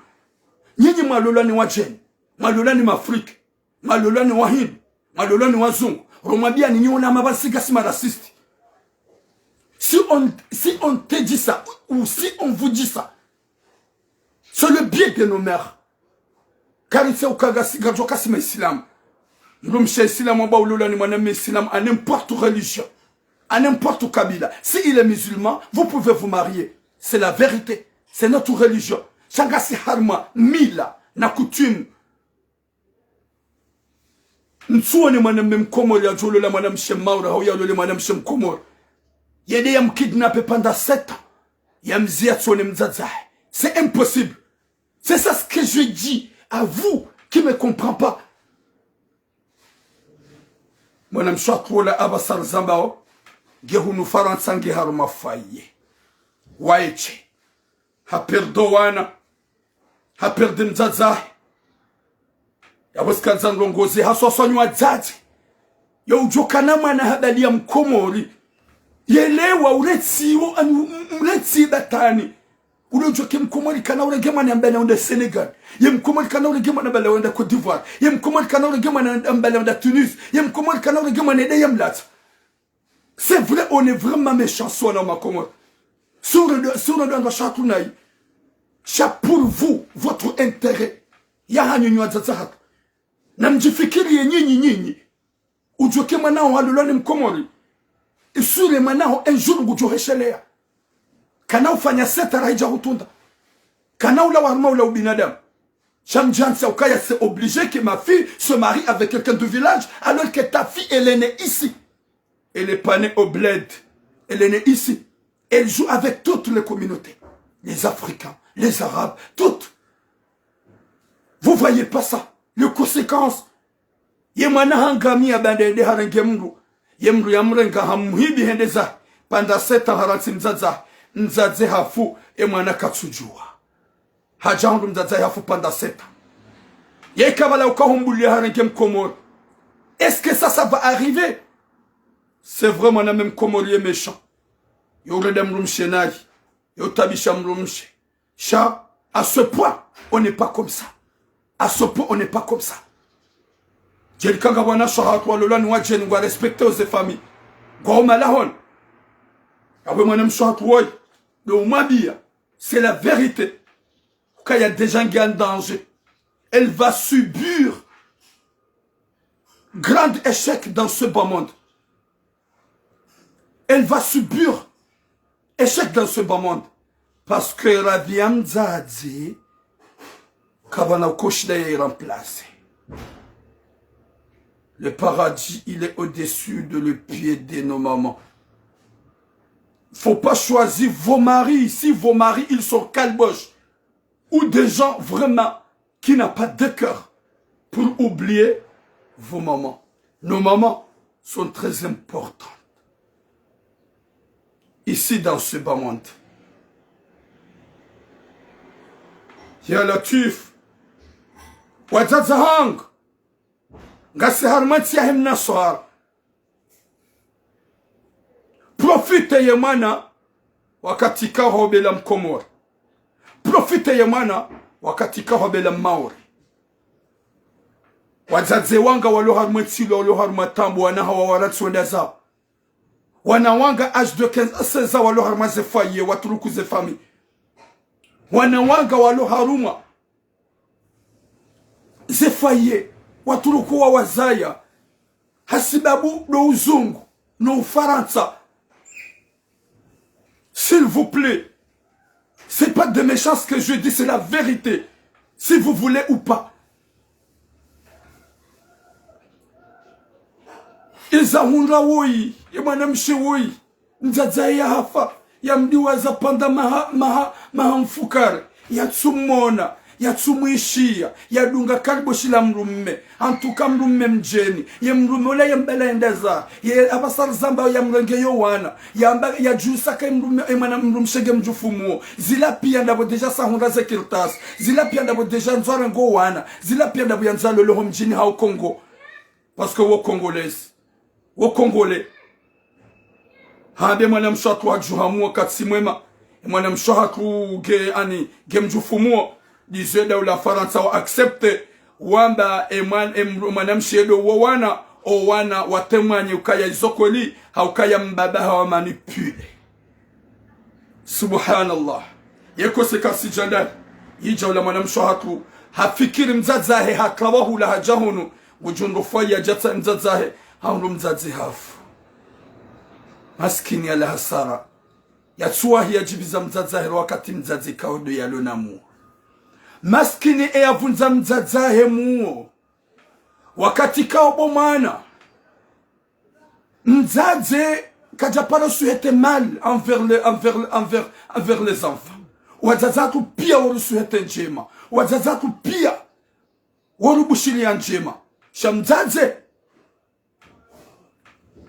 Nyinyi mwalolwa ni wadjeni. Mwalolwa ni mafrike. Mwalolwa ni wahindi. Mwalolwa ni wazungu. Romwambia nyinyi ona mapvasiga si maraciste. Si on, si on te dit ça, ou si on vous dit ça, c'est le biais de nos mères. Kari tsi uka ngasi, ngaridjo kasi maisilamu. Mdrumshe isilamu amba ulola ni mwanamme isilamu, à n'importe religion, à n'importe kabila. Si il est musulman, vous pouvez vous marier. C'est la vérité. C'est notre religion. Sha ngasi harumwa mila na coutume. Ntsuone mwanamme mkomori yadjolola mwanamshe mmaore, hau yalole mwanamshe mkomori. Yende yamkidnappe pendant sept ans. Yamzie yatsuone mdzadze wahe. C'est impossible. C'est ça ce que je dis à vous qui me comprend pas. Mwanamshe wahatru ola Abasar Zambao, nge hunu Farantsa nge harumwa foyer. Waye tse. Ha perdre wana. Ha perdre mdzadze wahe. Yapvo tsi kandza ndrongozi, haswaswanywa dzadze. Yo udjo kana mwana habali ya mkomori. Yelewa uretsi wo, anu, m-, mretsi batani. Ule udjo ke mkomori kana urenge mwana yambala wenda Sénégal. Ye mkomori kana urenge mwana yambala wenda Côte d'Ivoire. Ye mkomori kana urenge mwana yambala wenda Tunis. Ye mkomori kana urenge mwana yende yamlatsa. C'est vrai, on est vraiment méchant, sisi wana wa Makomori. Si uredwa, si uredwa ndo sha tunayi. Sha pour vous, votre intérêt. Ya hanyu nyi wadzadze wahatru. Na mdjifikiriye nyinyi, nyinyi. Udjuwe ke mwana waho halolwa ni mkomori. Isure mwana waho un jour ngudjo hesheleya. Kana ufanya sept ans rahidja hutunda. Kana ula wa harumwa ula ubinadamu. Sha mdjantsi ukaya c'est obligé que ma fille se marie avec quelqu'un du village alors que ta fille elle est née ici. Elle est pas née au bled. Elle est née ici. Elle joue avec toutes les communautés. Les Africains, les Arabes, toutes. Vous voyez pas ça. Les conséquences. Ye mwana hangamia baanda yende harenge mdru. Ye mdru yamrenga hamhibi hende zahe. Pendant sept ans harantsi mdzadze wahe. Mdzadze hafu, ye mwana katsudjuwa. Hadja hundru mdzadze wahe hafu pendant sept ans. Ye kabla uka humbuliya harenge mkomori. Est-ce que ça, ça va arriver? C'est vrai, mwanamme mkomori ye méchant. Yo urenda mdrumshe nayi. Yo tabisha mdrumshe. Sha, à ce point, on n'est pas comme ça. À ce point, on n'est pas comme ça. Djeli kanga wanashe wahatru walolwa ni wadjeni ngwa respecté wo ze famille. Ngwa oma lahoni. Awe mwanamshe wahatru woyi. Ndo umwambiya. C'est la vérité. Ukaya déjà nge en danger. Elle va subir grand échec dans ce bas monde. Elle va subir échec dans ce bas monde. Parce que radhi ya mdzadze, kapvana uko shinda ya i remplacer. Le paradis, il est au-dessus de le pied de nos mamans. Faut pas choisir vos maris. Si vos maris, ils sont calboches, ou des gens vraiment qui n'a pas de cœur pour oublier vos mamans. Nos mamans sont très importantes ici dans ce bas monde. Ya Latwif, wadzadze wahangu, ngasi harumwa ntsi yahe mnaswara. Profite ye mwana wakati ka hobela mkomori. Profite ye mwana wakati ka hobela mmaore. Wadzadze wanga walo harumwa ntsi lo, walo harumwa taabu, wana hawo waratsi wenda zawo. Wana wanga âge de quinze à seize ans walo harumwa ze foyer, watuluku ze famille. Wana wanga walo harumwa ze foyer, watuluku wawazaya, hasibabu ndo uzungu, no Ufarantsa. S'il vous plaît, c'est pas de méchance que je dis, c'est la vérité. Si vous voulez ou pas. Iza hundra woyi, ye mwanamshe woyi. Mdzadze wahe yahafa, yamdiwaza pvanda maha, maha, maha mfukare, yatsumona, yatsumwishiya, yadunga karibu shila mdrume, hantuka mdrume mdjeni, ye mdrume ola yambala yenda zahe, ye Abasar Zambao yamrenge yo wana, yamba, yadjusa ka mdrume, ye mwana mdrumshe nge mdjufumu wo, zila piya ndapvo déjà sa hundra ze kartasi, zila piya ndapvo déjà ndzo arenge wo wana, zila piya ndapvo yandzo alole ho mdjini hawo Kongo. Parce que wo Congolais. Wo Congolais. Hambe mwanamshe wahatru hadjuhamu wakati mwema. E mwanamshe wahatru nge ani, nge mdjufumu wo. Ndizo daula Farantsa wa accepté. Wamba e mwan-, e mdru-, mwanamshe ndo wo wana, o wana watemwanye ukaya izo kweli, ha ukaya mbaba hawa manipulé. Subhanallah. Ye conséquence djandani. Yidja ula mwanamshe hatru. Hafikiri mdzadze wahe haka wahula hadja hunu. Ngudjo ndo fwaya djatsa mdzadze wahe. Hahundru mdzadze hafu. Maskini yala hasara. Yatsuwahi yadjibiza mdzadze wahe wakati mdzadze kaodo yalo namu. Maskini eyavundza mdzadze wahe muo. Wakati kaobo mwana. Mdzadze kadjaparo souhaiter mal envers les, envers, envers, envers les enfants. Wadzadze hatru pia woru souhaiter ndjema. Wadzadze hatru pia woru bushiliya ndjema. Sha mdzadze,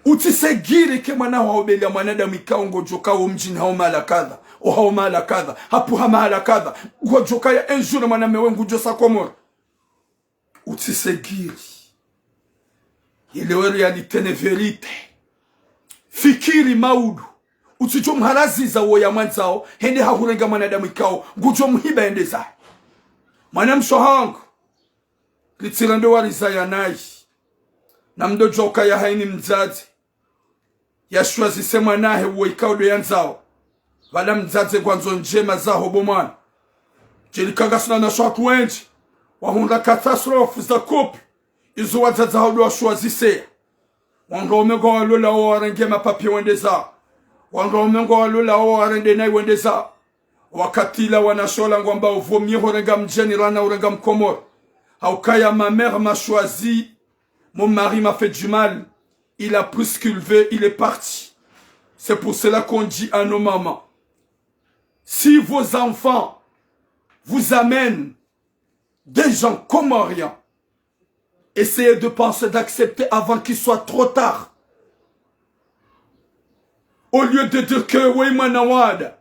utsisegiri ke mwana haho beli ya mwanadamu ikao ngodjoka wo mdjini hau mahala kadha, o hau mahala kadha, hapvuha mahala kadha, ngodjoka ya un jour mwana mme we ngudjosa Komori. Utsisegiri. Yelewe réalité ne vérité. Fikiri maudu. Utsidjo mharaziza wo ya mwandzao, hende hahurenga mwanadamu ikao, ngudjo mhiba hende zahe. Mwanamshe hangu, ritsirende warizaya nayi. Na mdodjo ukaya haini mdzadze. Ya choisisse mwana wahe uwo ikao ndo yandzao. Pvala mdzadze ngwandzo ndjema zaho bo mwana. Djeli kanga sina na shwatu wendji. Wahundra catastrophe za couple. Izo wadzadze hao ndo wa choisisse. Wandru waume ngwawalolao warenge ma papiers wende zao. Wandru waume ngwawalolao warende nayi wende zao. Wakati ula wanashe wala ngwambao vaut mieux hurenga mdjeni rana urenga mkomori. Haukaya ma mère m'a choisi, mon mari m'a fait du mal. Il a pris ce qu'il veut, il est parti. C'est pour cela qu'on dit à nos mamans, si vos enfants vous amènent des gens comoriens, essayez de penser, d'accepter avant qu'il soit trop tard. Au lieu de dire que oui, mwana wada,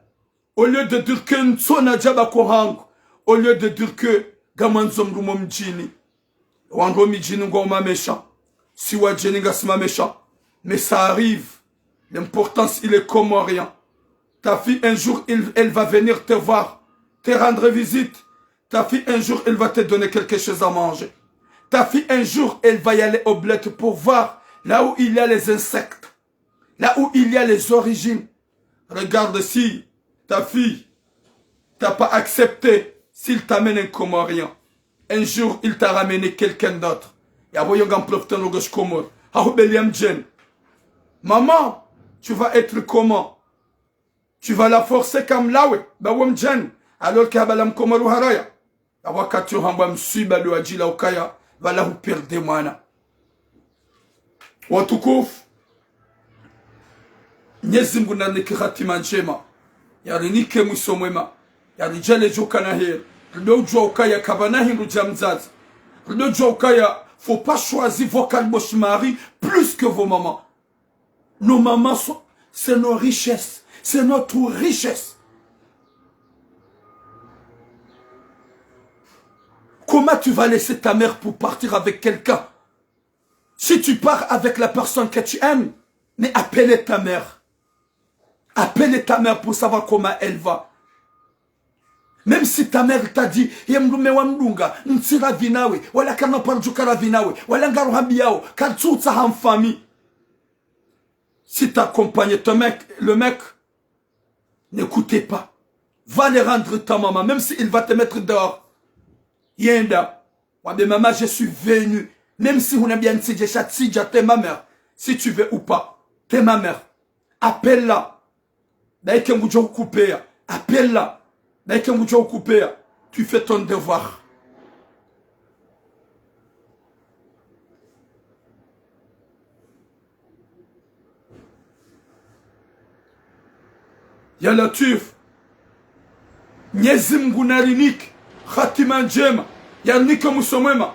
au lieu de dire que ntsona djaba ko hangu, au lieu de dire que ngamwandzo mdru mo mdjini. Wandru wo midjini ngwao ma méchants. Si wadjeni ngasi ma méchants. Mais ça arrive. L'importance, il est comorien. Ta fille, un jour, il- elle va venir te voir, te rendre visite. Ta fille, un jour, elle va te donner quelque chose à manger. Ta fille, un jour, elle va y aller au bled pour voir là où il y a les insectes, là où il y a les origines. Regarde si ta fille t'a pas accepté, s'il t'amène un Comorien. Un jour, il t'a ramené quelqu'un d'autre. Ya bo yo ngam profiter no gosh Comores. Ha hubeli ya mdjeni. Maman, tu vas être comment ? Tu vas la forcer comme là, oui. Ba wo mdjeni. Alors que haba la mkomori haraya. Ya wakati yo hambwa mswiba ndo wadjila ukaya, pvala hu perdre mwana. Watukufu, Mnyezi Mngu narinike hatima ndjema. Yarinike mwiso mwema. Yaridjaanlie djo ukana heri. Rido udjua ukaya kapvana hindru dja mdzadze. Rido udjua ukaya, faut pas choisir vos calebasse mari plus que vos mamans. Nos mamans sont, c'est nos richesses, c'est notre richesse. Comment tu vas laisser ta mère pour partir avec quelqu'un ? Si tu pars avec la personne que tu aimes, mais appelle ta mère. Appelle ta mère pour savoir comment elle va. Même si ta mère t'a dit, ye mdrume wa mdunga, ntsiravi nawe, wala kana paro djuka ravi nawe, wala ngaruhambiyao, katsutsaha mfami. Si t'accompagnes ton mec, le mec, n'écoutez pas. Va le rendre ta maman, même si il va te mettre dehors. Yenda. Wambe maman, je suis venu. Même si hunambia ntsidje, sha tsidja, t'es ma mère. Si tu veux ou pas, t'es ma mère. Appelle-la. Baike ngudjo hukupveya. Appelle-la. Baike ngudjo hukupveya. Tu fais ton devoir. Ya Latwif, Mnyezi Mngu narinike hatima ndjema, yarinike mwiso mwema.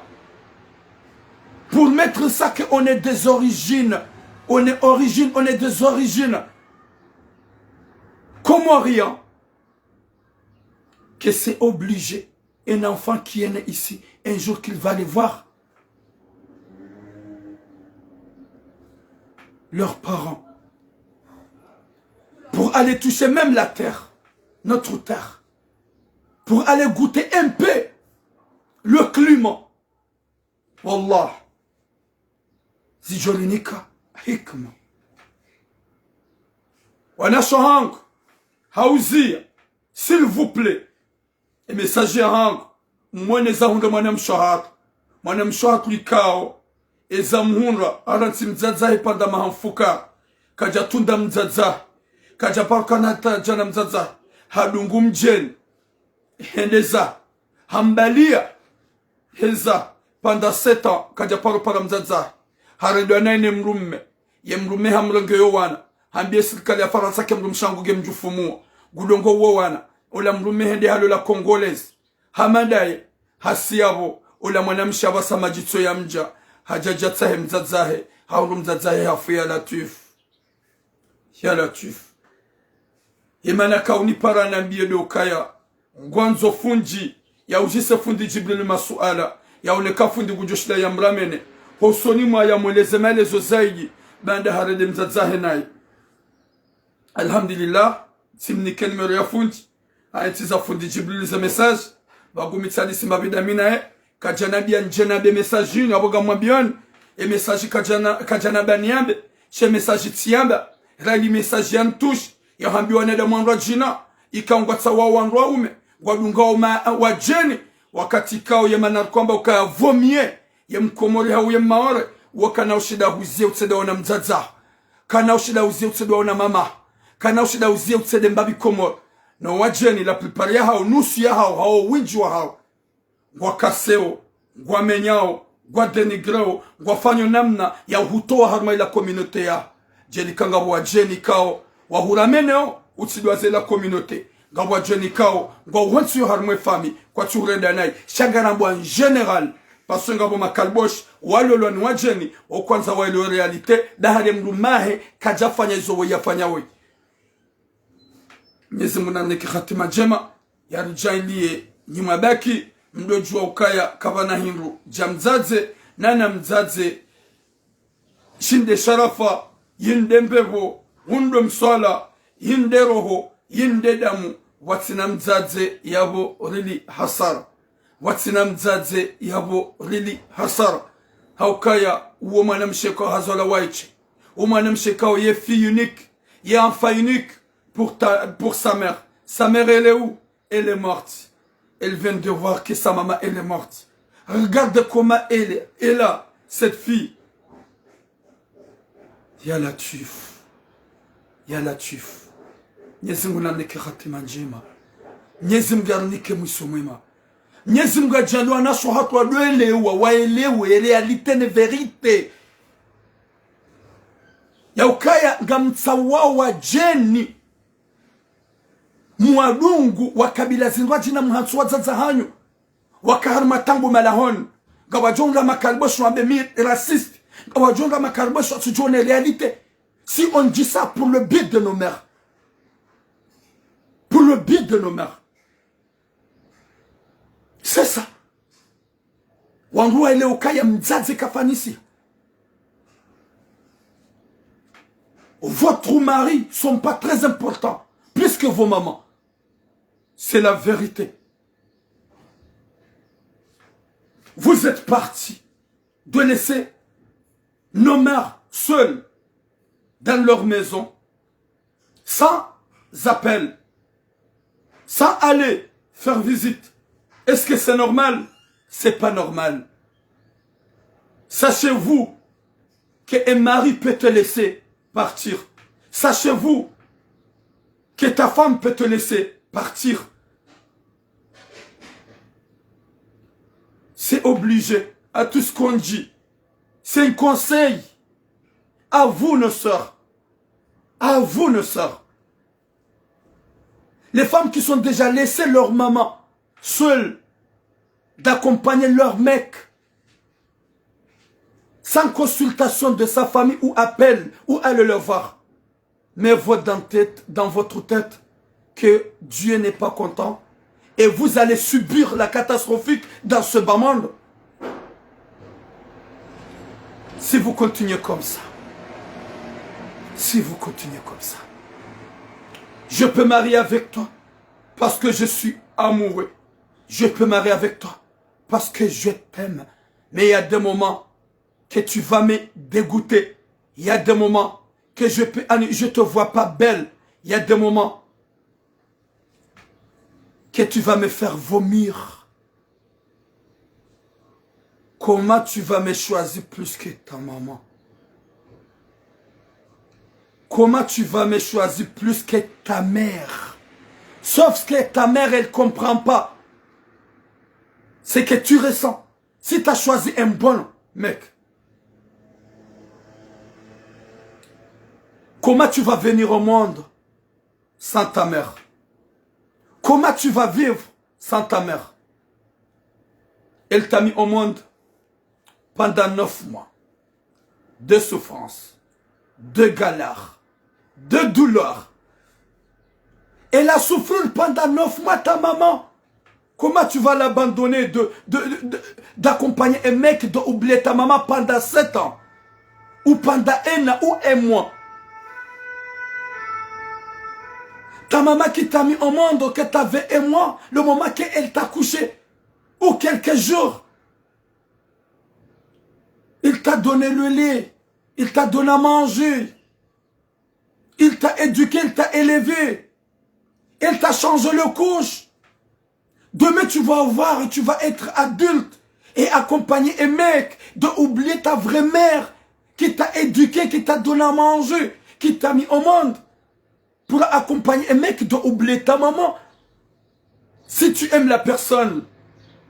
Pour mettre ça que on est des origines, on est origine, on est des origines comoriens, que c'est obligé. Un enfant qui est né ici, un jour qu'il va aller voir leurs parents, pour aller toucher même la terre, notre terre, pour aller goûter un peu le climat. Wallah, zidjorinika hikma. Wanashe hangu, Hauziya, s'il vous plaît. E message yahangu, mwene zahundra mwanamshe hatru. Mwanamshe hatru ikao, eza muhundra, harantsi mdzadzahe pvanda maha mfukara. Kadja tunda mdzadzahe. Kadja parukana hata djana mdzadzahe. Hadungu mdjeni. Hende zahe. Hambaliya. Heza, pendant sept ans, kadja paro para mdzadzahe. Harendwa nayi ne mdrume. Ye mdrume hamrenge yo wana. Hambiye sirikali ya Farantsa ke mdrumshe hangu nge mdjufumuwa. Ngudungo wo wana. Ola mdrume hende halola Congolaise. Hama ndaye, hasiya pvo, ola mwanamshe hapvasa madjitso ya mdja. Hadja dja tsahe mdzadzahe. Hahundru mdzadzahe hafu ya Latwifu. Ya Latwifu. Ye mana kaunipara nambiye ndo ukaya, ngwandzo fundi, yauzise fundi Djibril masuala, yaone ka fundi ngudjoshinda yamramene. Hosoni mwa yamweleze maelezo zaidi, baanda harende mdzadzahe nayi. Alhamdulillah, tsimnike numéro ya fundi. Hayentsiza fundi Djibril ze message. Pvagumitsani simba bidamina e. Kadjanambiya ndjenambe message yinu, apvo ngamwambiyoni. E message kadjana, kadjanamba niyambe. She message tsiyamba. Rali message yantushi. Yahambiwa neda mwandru wa djina. Ika ngwatsaha wandru waume. Ngwadungao ma, wadjeni. Wakati ikao ye mana rikwamba ukaya vaut mieux ye mkomori hau ye mmaore, wo kana ushinda huziye utsende waona mdzadzaho. Kana ushinda huziye utsende waona mamaho. Kana ushinda huziye utsende mbapvi Komori. No wadjeni, la plupart yahao, nusu yahao, hau windji wahao, ngwakaseo, ngwamenyao, ngwadénigreo, ngwafanyo namna ya uhutowa harumwa ila communauté yaho. Djeni ka ngapvo wadjeni ikao, wahurameneo, utsidwaze la communauté. Ngapvo wadjeni ikao, ngwauhontsiyo harumwa e famille, kwatsuhurenda nayi. Sha ngarambao en général, parce que ngapvo makaliboshi, walolwa ni wadjeni, okwandza waelewe réalité, dahari mdrumahe, kadjafanya izo weye yafanya weye. Mwenyezi Mungu namnike hatima ndjema, yaridjaanliye nyi mwabaki, mdodjuwa ukaya kapvana hindru dja mdzadze, nana mdzadze, shinde sharafa, yinde mbepvo, wundwe mswala, yinde roho, yinde damu, pvwatsina mdzadze yapvo rili hasara. Pvwatsina mdzadze yapvo rili hasara. Haukaya, uwo mwanamshe kao hazalwa waye. Uwo mwanamshe kao ye fille unique, ye enfant unique pour ta, pour sa mère. Sa mère, elle est où ? Elle est morte. Elle vient de voir que sa maman, elle est morte. Regarde comment elle est, elle a, cette fille. Ya Latwifu. Ya Latwifu. Mwenyezi Mungu nanike hatima ndjema. Mwenyezi Mungu arinike mwiso mwema. Mwenyezi Mungu adjaanliye wanashe hatru wadjoelewa, waelewe, réalité ne vérité. Ya ukaya ngamtsawao wadjeni. Mwadungu wa kabila zindru djina muhantsi wadzadze hanyu. Waka harumwa tangu malahoni. Ngawadjohundra makaliboshi wambe mi raciste. Ngawadjohundra makaliboshi watsudjuwa ne réalité. Si on dit ça pour le bien de nos mères. Pour le bien de nos mères. C'est ça. Wandru waelewe ukaya mdzadze kafanisi. Votre mari sont pas très importants plus que vos mamans. C'est la vérité. Vous êtes partis de laisser nos mères seules dans leur maison, sans appel, sans aller faire visite. Est-ce que c'est normal ? C'est pas normal. Sachez-vous qu'un mari peut te laisser partir. Sachez-vous que ta femme peut te laisser partir. C'est obligé. À tout ce qu'on dit, c'est un conseil. À vous, nos sœurs. À vous, nos sœurs. Les femmes qui sont déjà laissées leur maman seule, d'accompagner leur mec, sans consultation de sa famille ou appel, ou aller le voir. Mais vous, dans tête, dans votre tête, que Dieu n'est pas content et vous allez subir la catastrophique dans ce bas monde. Si vous continuez comme ça, si vous continuez comme ça, je peux marier avec toi parce que je suis amoureux. Je peux marier avec toi parce que je t'aime. Mais il y a des moments que tu vas me dégoûter. Il y a des moments que je peux, je te vois pas belle. Il y a des moments que tu vas me faire vomir. Comment tu vas me choisir plus que ta maman? Comment tu vas me choisir plus que ta mère? Sauf ce que ta mère, elle comprend pas. C'est que tu ressens. Si t'as choisi un bon mec, comment tu vas venir au monde sans ta mère? Comment tu vas vivre sans ta mère? Elle t'a mis au monde pendant neuf mois de souffrance, de galère, de douleur. Elle a souffert pendant neuf mois, ta maman. Comment tu vas l'abandonner de, de, de, de, d'accompagner un mec de oublier ta maman pendant sept ans? Ou pendant un an ou un mois? Ta maman qui t'a mis au monde, que t'avais un mois, le moment qu'elle t'a couché, ou quelques jours, il t'a donné le lait, il t'a donné à manger, il t'a éduqué, il t'a élevé, il t'a changé le couche. Demain, tu vas avoir, tu vas être adulte et accompagner un mec de oublier ta vraie mère qui t'a éduqué, qui t'a donné à manger, qui t'a mis au monde pour accompagner un mec de oublier ta maman. Si tu aimes la personne,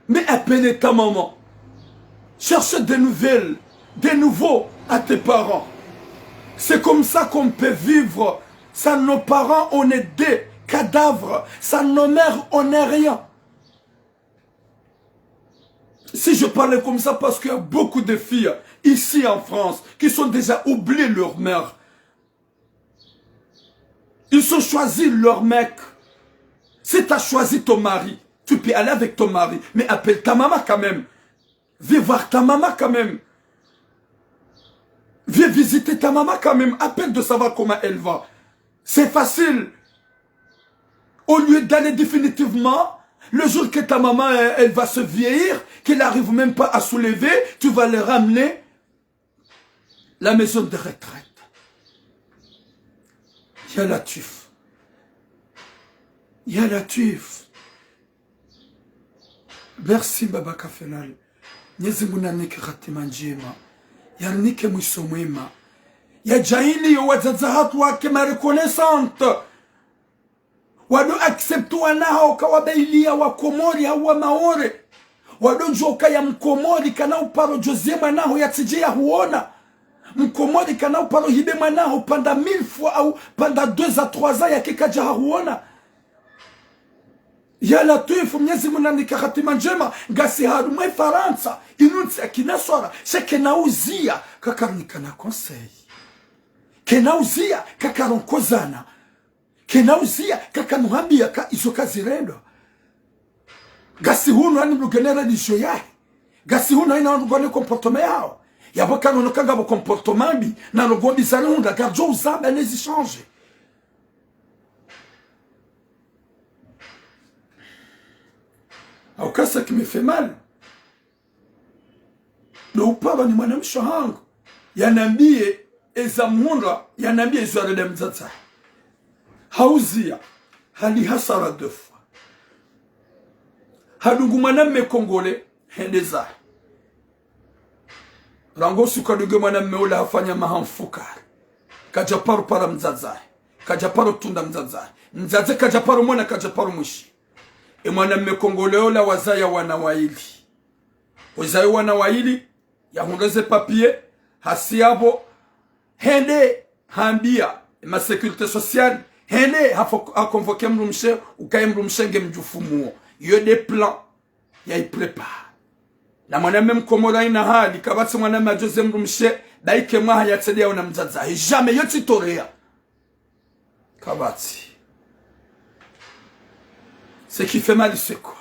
mais appelle ta maman. Cherche des nouvelles, des nouveaux à tes parents. C'est comme ça qu'on peut vivre. Sans nos parents, on est des cadavres. Sans nos mères, on n'est rien. Si je parle comme ça, parce qu'il y a beaucoup de filles ici en France qui sont déjà oubliées leur mère. Ils ont choisi leur mec. Si t'as choisi ton mari, tu peux aller avec ton mari, mais appelle ta maman quand même. Viens voir ta maman quand même. Viens visiter ta maman quand même. Appelle de savoir comment elle va. C'est facile. Au lieu d'aller définitivement, le jour que ta maman, elle, elle va se vieillir, qu'elle n'arrive même pas à se lever, tu vas le ramener la maison de retraite. Ya Latwif. Ya Latwif. Merci, Baba Kafenal. Mwenyezi Mungu nanike hatima ndjema. Yanike mwiso mwema. Yadjaanli yo wadzadze hatru wake ma reconnaissante. Wado accepte wana hawo kawabailiya wa Komori hau wa Maore. Wado djuwa ukaya Mkomori kana uparo djozie mwana haho yatsidje yahuona. Mkomori kana uparo hibe mwana haho pendant mille fois hau pendant deux à trois ans yake kadja hahuona. Ya Latwif, Mwenyezi Mungu nanike hatima ndjema, ngasi harumwa Farantsa, inu ntsi ya kinaswara, sha kena uziya, kakarunika na conseil. Kena uziya, kakaronkozana. Kena uziya, kakanuhambiya ka izo kazirendwa. Ngasi hunu hani mdru ngena religion yahe. Ngasi hunu haina wandru ngwana comportement yawo. Yapvo kanono ka ngapvo comportement mbi, na ndrongoo mbi zarihundra, ngaridjo uzamba ne zichange. Au cas, ce qui me fait mal, ndo upara ni mwanamshe hangu yanambiye eza mhundra, yanambiye izo yarenda mdzadze. Hauziya, hali hasara deux fois. Hadungu mwanamme Kongole, hende zahe. Rangu usiku adunge mwanamme ula hafanya maha mfukare. Kadja paro para mdzadze. Kadja paro tunda mdzadze. Mdzadze kadja paro mwona, kadja paro mwishi. E mwanamme Kongole ola wazaya wana waili. Wazaya wana waili, yahundre ze papier, hasi yapvo, hende hambiya ma sécurité sociale, hende hafo-, haconvoqué mdrumshe, ukaya mdrumshe nge mdjufumu wo. Yo nde plan yayi préparé. Na mwanamme Mkomori haina hali, kapvatsi mwanamme adjoze mdrumshe, bayike mwaha yatsende yaone mdzadze. Jamais, yo tsi torea. Kapvatsi. Ce qui fait mal, c'est quoi?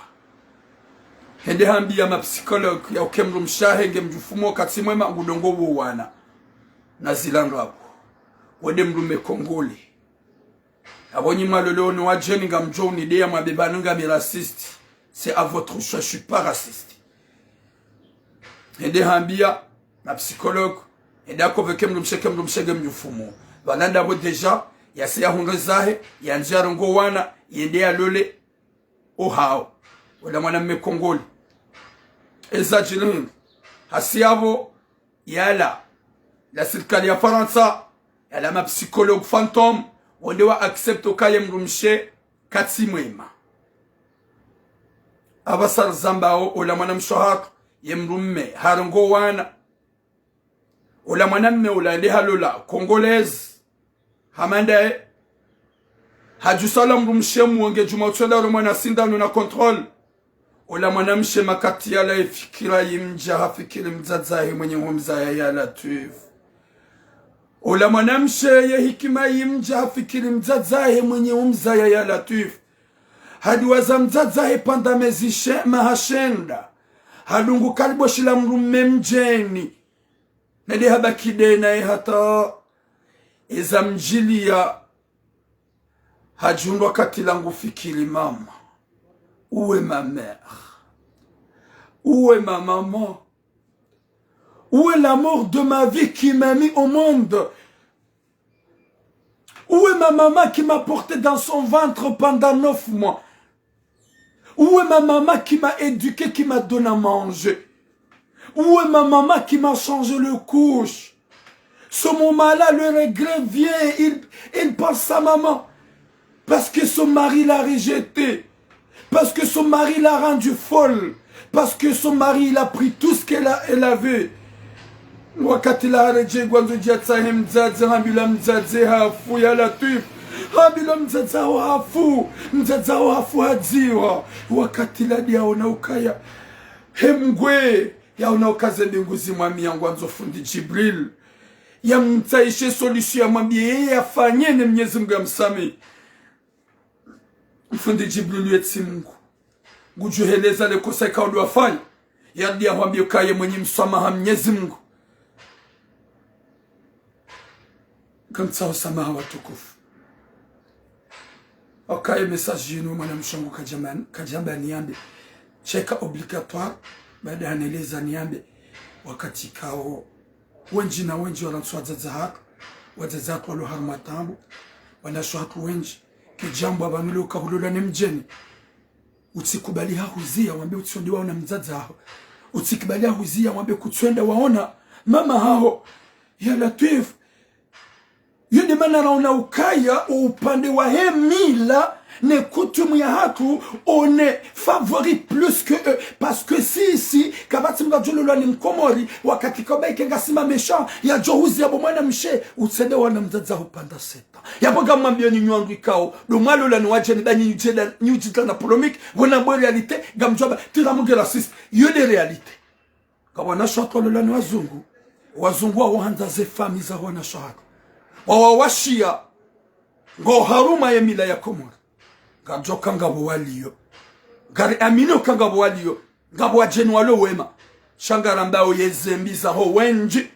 Hende hambiya ma psychologue ya uke mdrumshe wahe nge mdjufumu wo, katsi mwema, ngudungo wo wana. Na zila ndrabo. Wo nde mdrume Kongole. Apvo nyi mwaloleo ni wadjeni ngamdjo unideya mwambe pvanu ngami raciste. C'est à votre choix, je suis pas raciste. Hende hambiya na psychologue, hende haconvoqué mdrumshe, ke mdrumshe nge mdjufumu. Pvala ndapvo déjà, yase yahundre zahe, yandze yarongoe wana, yende yalole. ohao. Ola mwanamme Kongole. Eza djiri hindri. Hasi yapvo, yala la sirikali ya Farantsa, yala ma psychologue fantôme, wonde wa accepte uka ye mdrumshe katsi mwema. Apvasa rizambao, ola mwanamshe hatru, ye mdrumme, harongoa wana. Ola mwanamme ola nde halola, congolaise. Hama ndaye. Hadjusa ola mdrumshe mwonge djuma utswenda ore mwana sindano na contrôle. Ola mwanamshe makati yala ye fikira yimdja hafikiri mdzadze hahe mwenye humzaya ya Latwif. Ola mwanamshe ye hikima yimdja hafikiri mdzadze hahe mwenye humzaya ya Latwif. Hadiwaza mdzadze hahe pvanda mezi she-, maha shenda. Hadungu kaliboshi la mdrumme mdjeni. Nade habaki de naye hata eza mdjiliya hadjundrwa katila ngufikiri mama. Où est ma mère? Où est ma maman? Où est l'amour de ma vie qui m'a mis au monde? Où est ma maman qui m'a porté dans son ventre pendant neuf mois? Où est ma maman qui m'a éduqué, qui m'a donné à manger? Où est ma maman qui m'a changé le couche? Ce moment-là, le regret vient, il, il pense à maman. Parce que son mari l'a rejetée. Parce que son mari l'a rendue folle. Parce que son mari, il a pris tout ce qu'elle a, elle avait. Wakati la haredjei ngwandzo djatsahe mdzadze, hambilwa mdzadze hafu ya Latwif. Hambilwa mdzadze haho hafu. Mdzadze haho hafu hadziwa. Wakati la diyaona ukaya. He Mngu we, yaona uka ze mbingu zimwambiya ngwandzo fundi Djibril. Yamtsahishe solution yamwambiye yeye yafanye ne Mnyezi Mngu yamsamihi. Fundi Djibril ye tsi Mngu. Ngudjuheleza le kosa ikao ndo wafanya. Yadiya hwambiya uka ye mwenye mswamaha Mnyezi Mngu. Ngamtsaho swamaha watukufu. Okaye message yinu mwanamshe wangu kadjamba, kadjamba niyambe. Sheka obligatoire, baada haneleza niyambe. Wakati kao wendji na wendji walantswa wadzadze hatru, wadzadze hatru walo harumwa taabu, wanashe hatru wendji, kidjambo apvanu le uka hulola ne mdjeni. Utsikubali hahuziya wambe utsonde waona mdzadze haho. Utsikubali hahuziya wambe kutswenda waona mama haho. Ya Latwif. Yo nde mana raona ukaya upande wahe mila ne kutumu ya hatru, on est favori plus que eux. Parce que sisi, kapvatsi mdru adjololwa ni Mkomori, wakati kaoba ike ngasi ma méchants, yadjohuziya bo mwanamshe, utsende waona mdzadze haho pendant sept ans. Yapvo ngamwambiyo ni nywangu ikao, ndo mwalola ni wadjeni ba nyi udjeda, nyi udjidla na polémique, pvona bo réalité, ngamdjuwa ba, tira mugera sisi, yo nde réalité. Ngapvo wanashe hatru walola ni wazungu, wazungu wawo handza ze famille za wanashe hatru. Wawawashiya, ngo harumwa ye mila ya Komori. Ngadjoka ngapvo waliyo. Ngari amini uka ngapvo waliyo. Ngapvo wadjeni walo wema. Sha ngarambao ye ze mbi zaho wendji.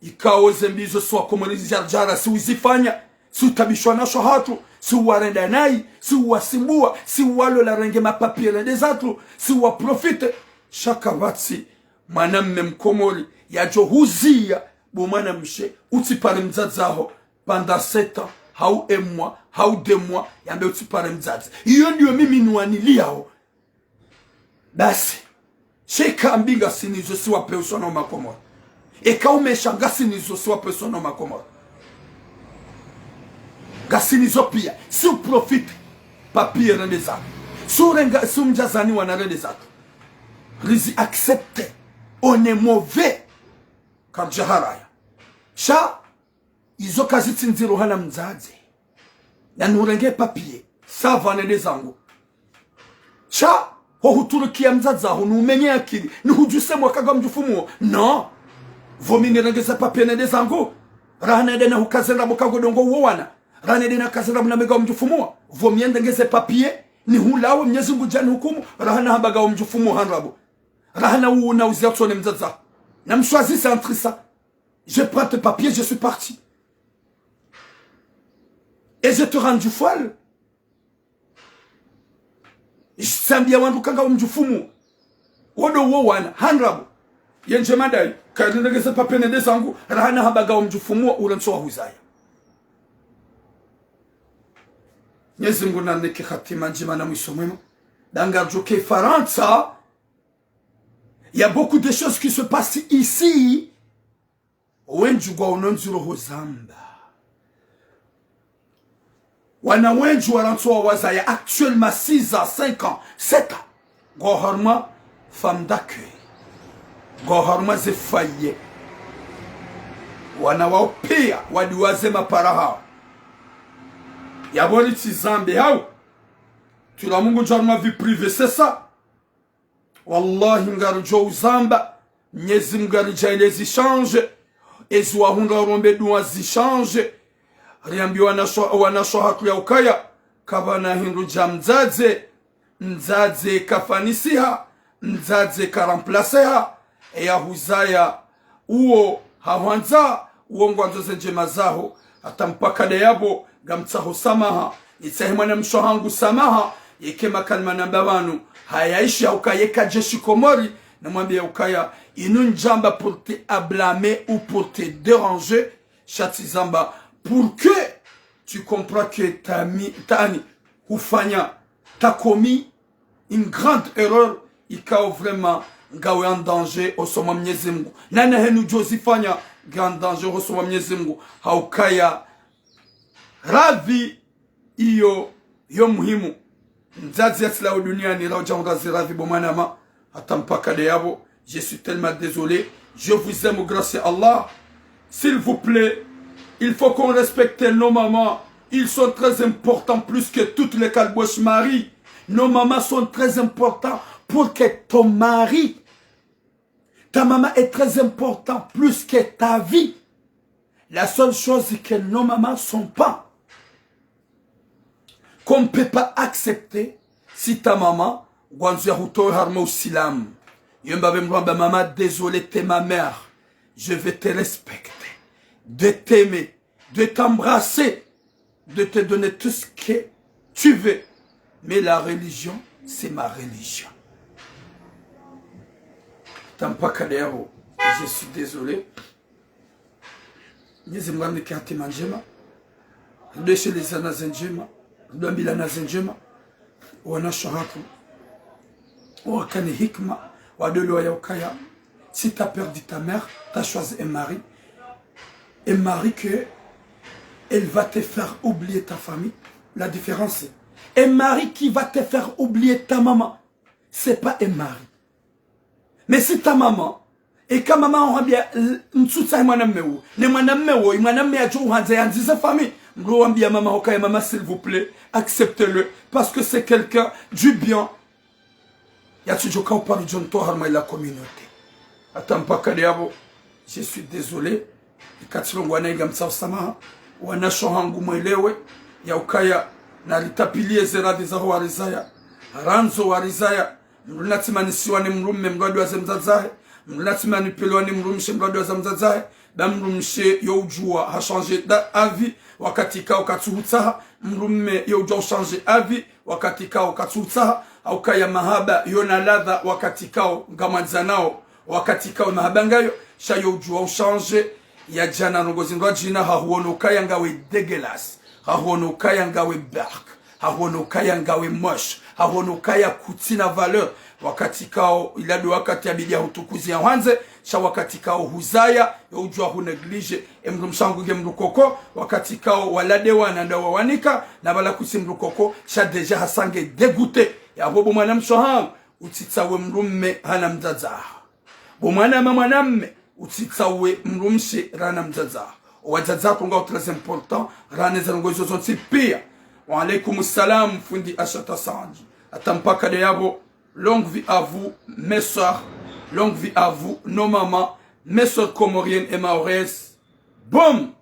Ikao ze mbi zo si wakomori zidjara djara si uzifanya, si utabisha wanashe hatru, si uwarenda nayi, si uwasimbuwa, si uwalola renge ma papiers nende zatru, si uwaprofiter. Sha kapvatsi mwanamme mkomori yadjohuziya bo mwanamshe utsipare mdzadze haho pendant sept ans, hau un mois, hau deux mois, yambe utsipare mdzadze. Iyo ndiyo mimi niwaniliyao. Basi, sheka mbi ngasi nizo si wapveswa no makomori. Eka umesha ngasi nizo si wapveswa no makomori. Ngasi nizo piya, si uprofiter papiers nende zatru. Si urenga, si umdjazani wana nende zatru. Rizi accepter. On est mauvais. Karidja haraya. Sha izo kazitsi ndziro ohana mdzadze. Na nurenge papiers, ça va nende zangu. Sha, ho huturukiya mdzadze haho, numenye akili, nuhudjuse mwaka ngamdjufumuo. Non. Vaut mieux nirenge ze papiers nende zangu. Raha nende nahukaze ndrabo ka ngodjo ngo uwo wana. Raha nende nakaze ndrabo nambe ngamdjufumuo. Vaut mieux nirenge ze papiers, nihulawe Mnyezi Mngu djanihukumu. Raha nahamba ngamdjufumuo ha ndrabo. Raha na u-, na uziya tsone mdzadze haho. Na mswazise entre ça. Je prends tes papiers, je suis parti. Et je te rendu folle. Sambiya wandru ka ngamdjufumuo. Wo ndo uwo wana, ha ndrabo. Ye ndjema ndayi, kari nirenge ze papiers nende zangu, raha nahamba ngamdjufumuo, ula ntso wahuzaya. Mnyezi Mngu nanike hatima ndjema na mwiso mwema. Danga djoke Farantsa, il y a beaucoup de choses qui se passent ici. Wendji ngwaonondziro ho zamba. Wana wendji warantso wawazaya actuellement six ans, cinq ans, sept ans. Ngwao harumwa femme d'accueil. Ngwao harumwa ze foyer. Wana wao pia wadiwaze mapara hao. Yapvo ritsi zambe hao. Tula Mungu ndjo harumwa vie privée, c'est ça. Wallahi, ngaridjo uzamba, Mnyezi Mungu aridjaanlie zi change, ezi wahundra warombe dua zi change. Riambiwa na sho-, wana sho hatru ya ukaya, kapvana hindru dja mdzadze, mdzadze kafanisiha, mdzadze ka remplaceha, eya huzaya, uwo hahwandza, uwo ngwandzo ze ndjema zaho, hata mpaka de yapvo, ngamtsaho samaha, nitsahe mwana mshe hangu samaha, yeke makalima namba pvanu, hayaishi hauka yeka jeshi Komori, namwambie ukaya, inu ndjamba pour te blâmer ou pour te déranger, sha tsi zamba, pour que tu comprends que t'as mis, t'as ni, hufanya, t'as commis une grande erreur, ikao vraiment ngawe en danger hosoni mwa Mnyezi Mungu. Na na henu djozifanya, ngawe en danger hosoni mwa Mnyezi Mungu. Haukaya radhi iyo yo muhimu. Mdzadze yatsilawe duniani, raudja ungazi radhi bo mwanama, hata mpaka de yapvo. Je suis tellement désolé. Je vous aime grâce à Allah. S'il vous plaît, il faut qu'on respecte nos mamans. Ils sont très importants plus que toutes les kalbosh mari. Nos mamans sont très importants pour que ton mari. Ta maman est très importante plus que ta vie. La seule chose, c'est que nos mamans sont pas. Qu'on ne peut pas accepter si ta maman, ngwandzo ya hutowe harumwa usilamu. Yemba be mrwamba maman, désolé, t'es ma mère. Je vais te respecter, de t'aimer, de t'embrasser, de te donner tout ce que tu veux. Mais la religion, c'est ma religion. Tampaka de yapvo, je suis désolé. Mnyezi Mungu arinike hatima ndjema. Rudeshelezana ze ndjema. Rudwambilana ze ndjema. Wanasho hatru. Wakane hikma. Wadole wa yaukaya. Si t'as perdu ta mère, t'as choisi un mari. Un mari que elle va te faire oublier ta famille. La différence, c'est un mari qui va te faire oublier ta maman, c'est pas un mari. Mais si ta maman, eka maman wahambia, l-, mtsutsahe mwanamme wo, ne mwanamme wo, i mwanamme yadjo uhandza yandzize famille, mdru wambia maman hukaya maman, s'il vous plaît, acceptez-le, parce que c'est quelqu'un du bien. Yatsudjoka uparo djonto harumwa ila communauté. Hata mpaka de yapvo, je suis désolé. Ikatsilongo wana inga mtsaho samaha. Wanasho hangu mwelewe. Yaukaya, na ritapilie ze radhi zaho warizaya. Randzo warizaya. Mdru natsimanisiwa ni mdrume, mdru adiwaze mdzadze wahe. Mdru natsimanipelwa ni mdrumshe, mdru adiwaze mdzadze wahe. Ba mdrumshe yo udjua ha changer da avis, wakati kao katsuhutsaha. Mdrume yo udjua u changer avis, wakati kao katsuhutsaha. Haukaya mahaba yo na ladha, wakati kao ngamwandzanao, wakati kao mahaba ngayo, sha yo udjua u changer. Ya djana rongozi ndrwadjina, hahuono ukaya ngawe dégueulasse, hahuono ukaya ngawe barque. Hahuono ukaya ngawe moche, hahuono ukaya kutsina valeur. Wakati kao, ila ndo wakati yabidi yahutukuzi ya hwandze, sha wakati kao huzaya, yo udjua hu négliger. E mdrumshe hangu nge mdru koko, wakati kao wala de wana nda wawanika, na bala kutsi mdru koko, sha déjà hasa nge dégoûté. Yapvo bo mwanamshe hangu, utsitsawe mdrume hana mdzadze waho. Bo mwanama mwanamme, utsitsawe mdrumshe rahana mdzadze waho. Owadzadze waho ngwao très important, rahana ze ndrongoo izo zontsi pia. Wa alaykum salam, fundi Ashata Sandi. Hata mpaka de yapvo, longue vie à vous, mes sœurs, longue vie à vous, nos mamans, mes sœurs comoriennes et mahorais. Boum!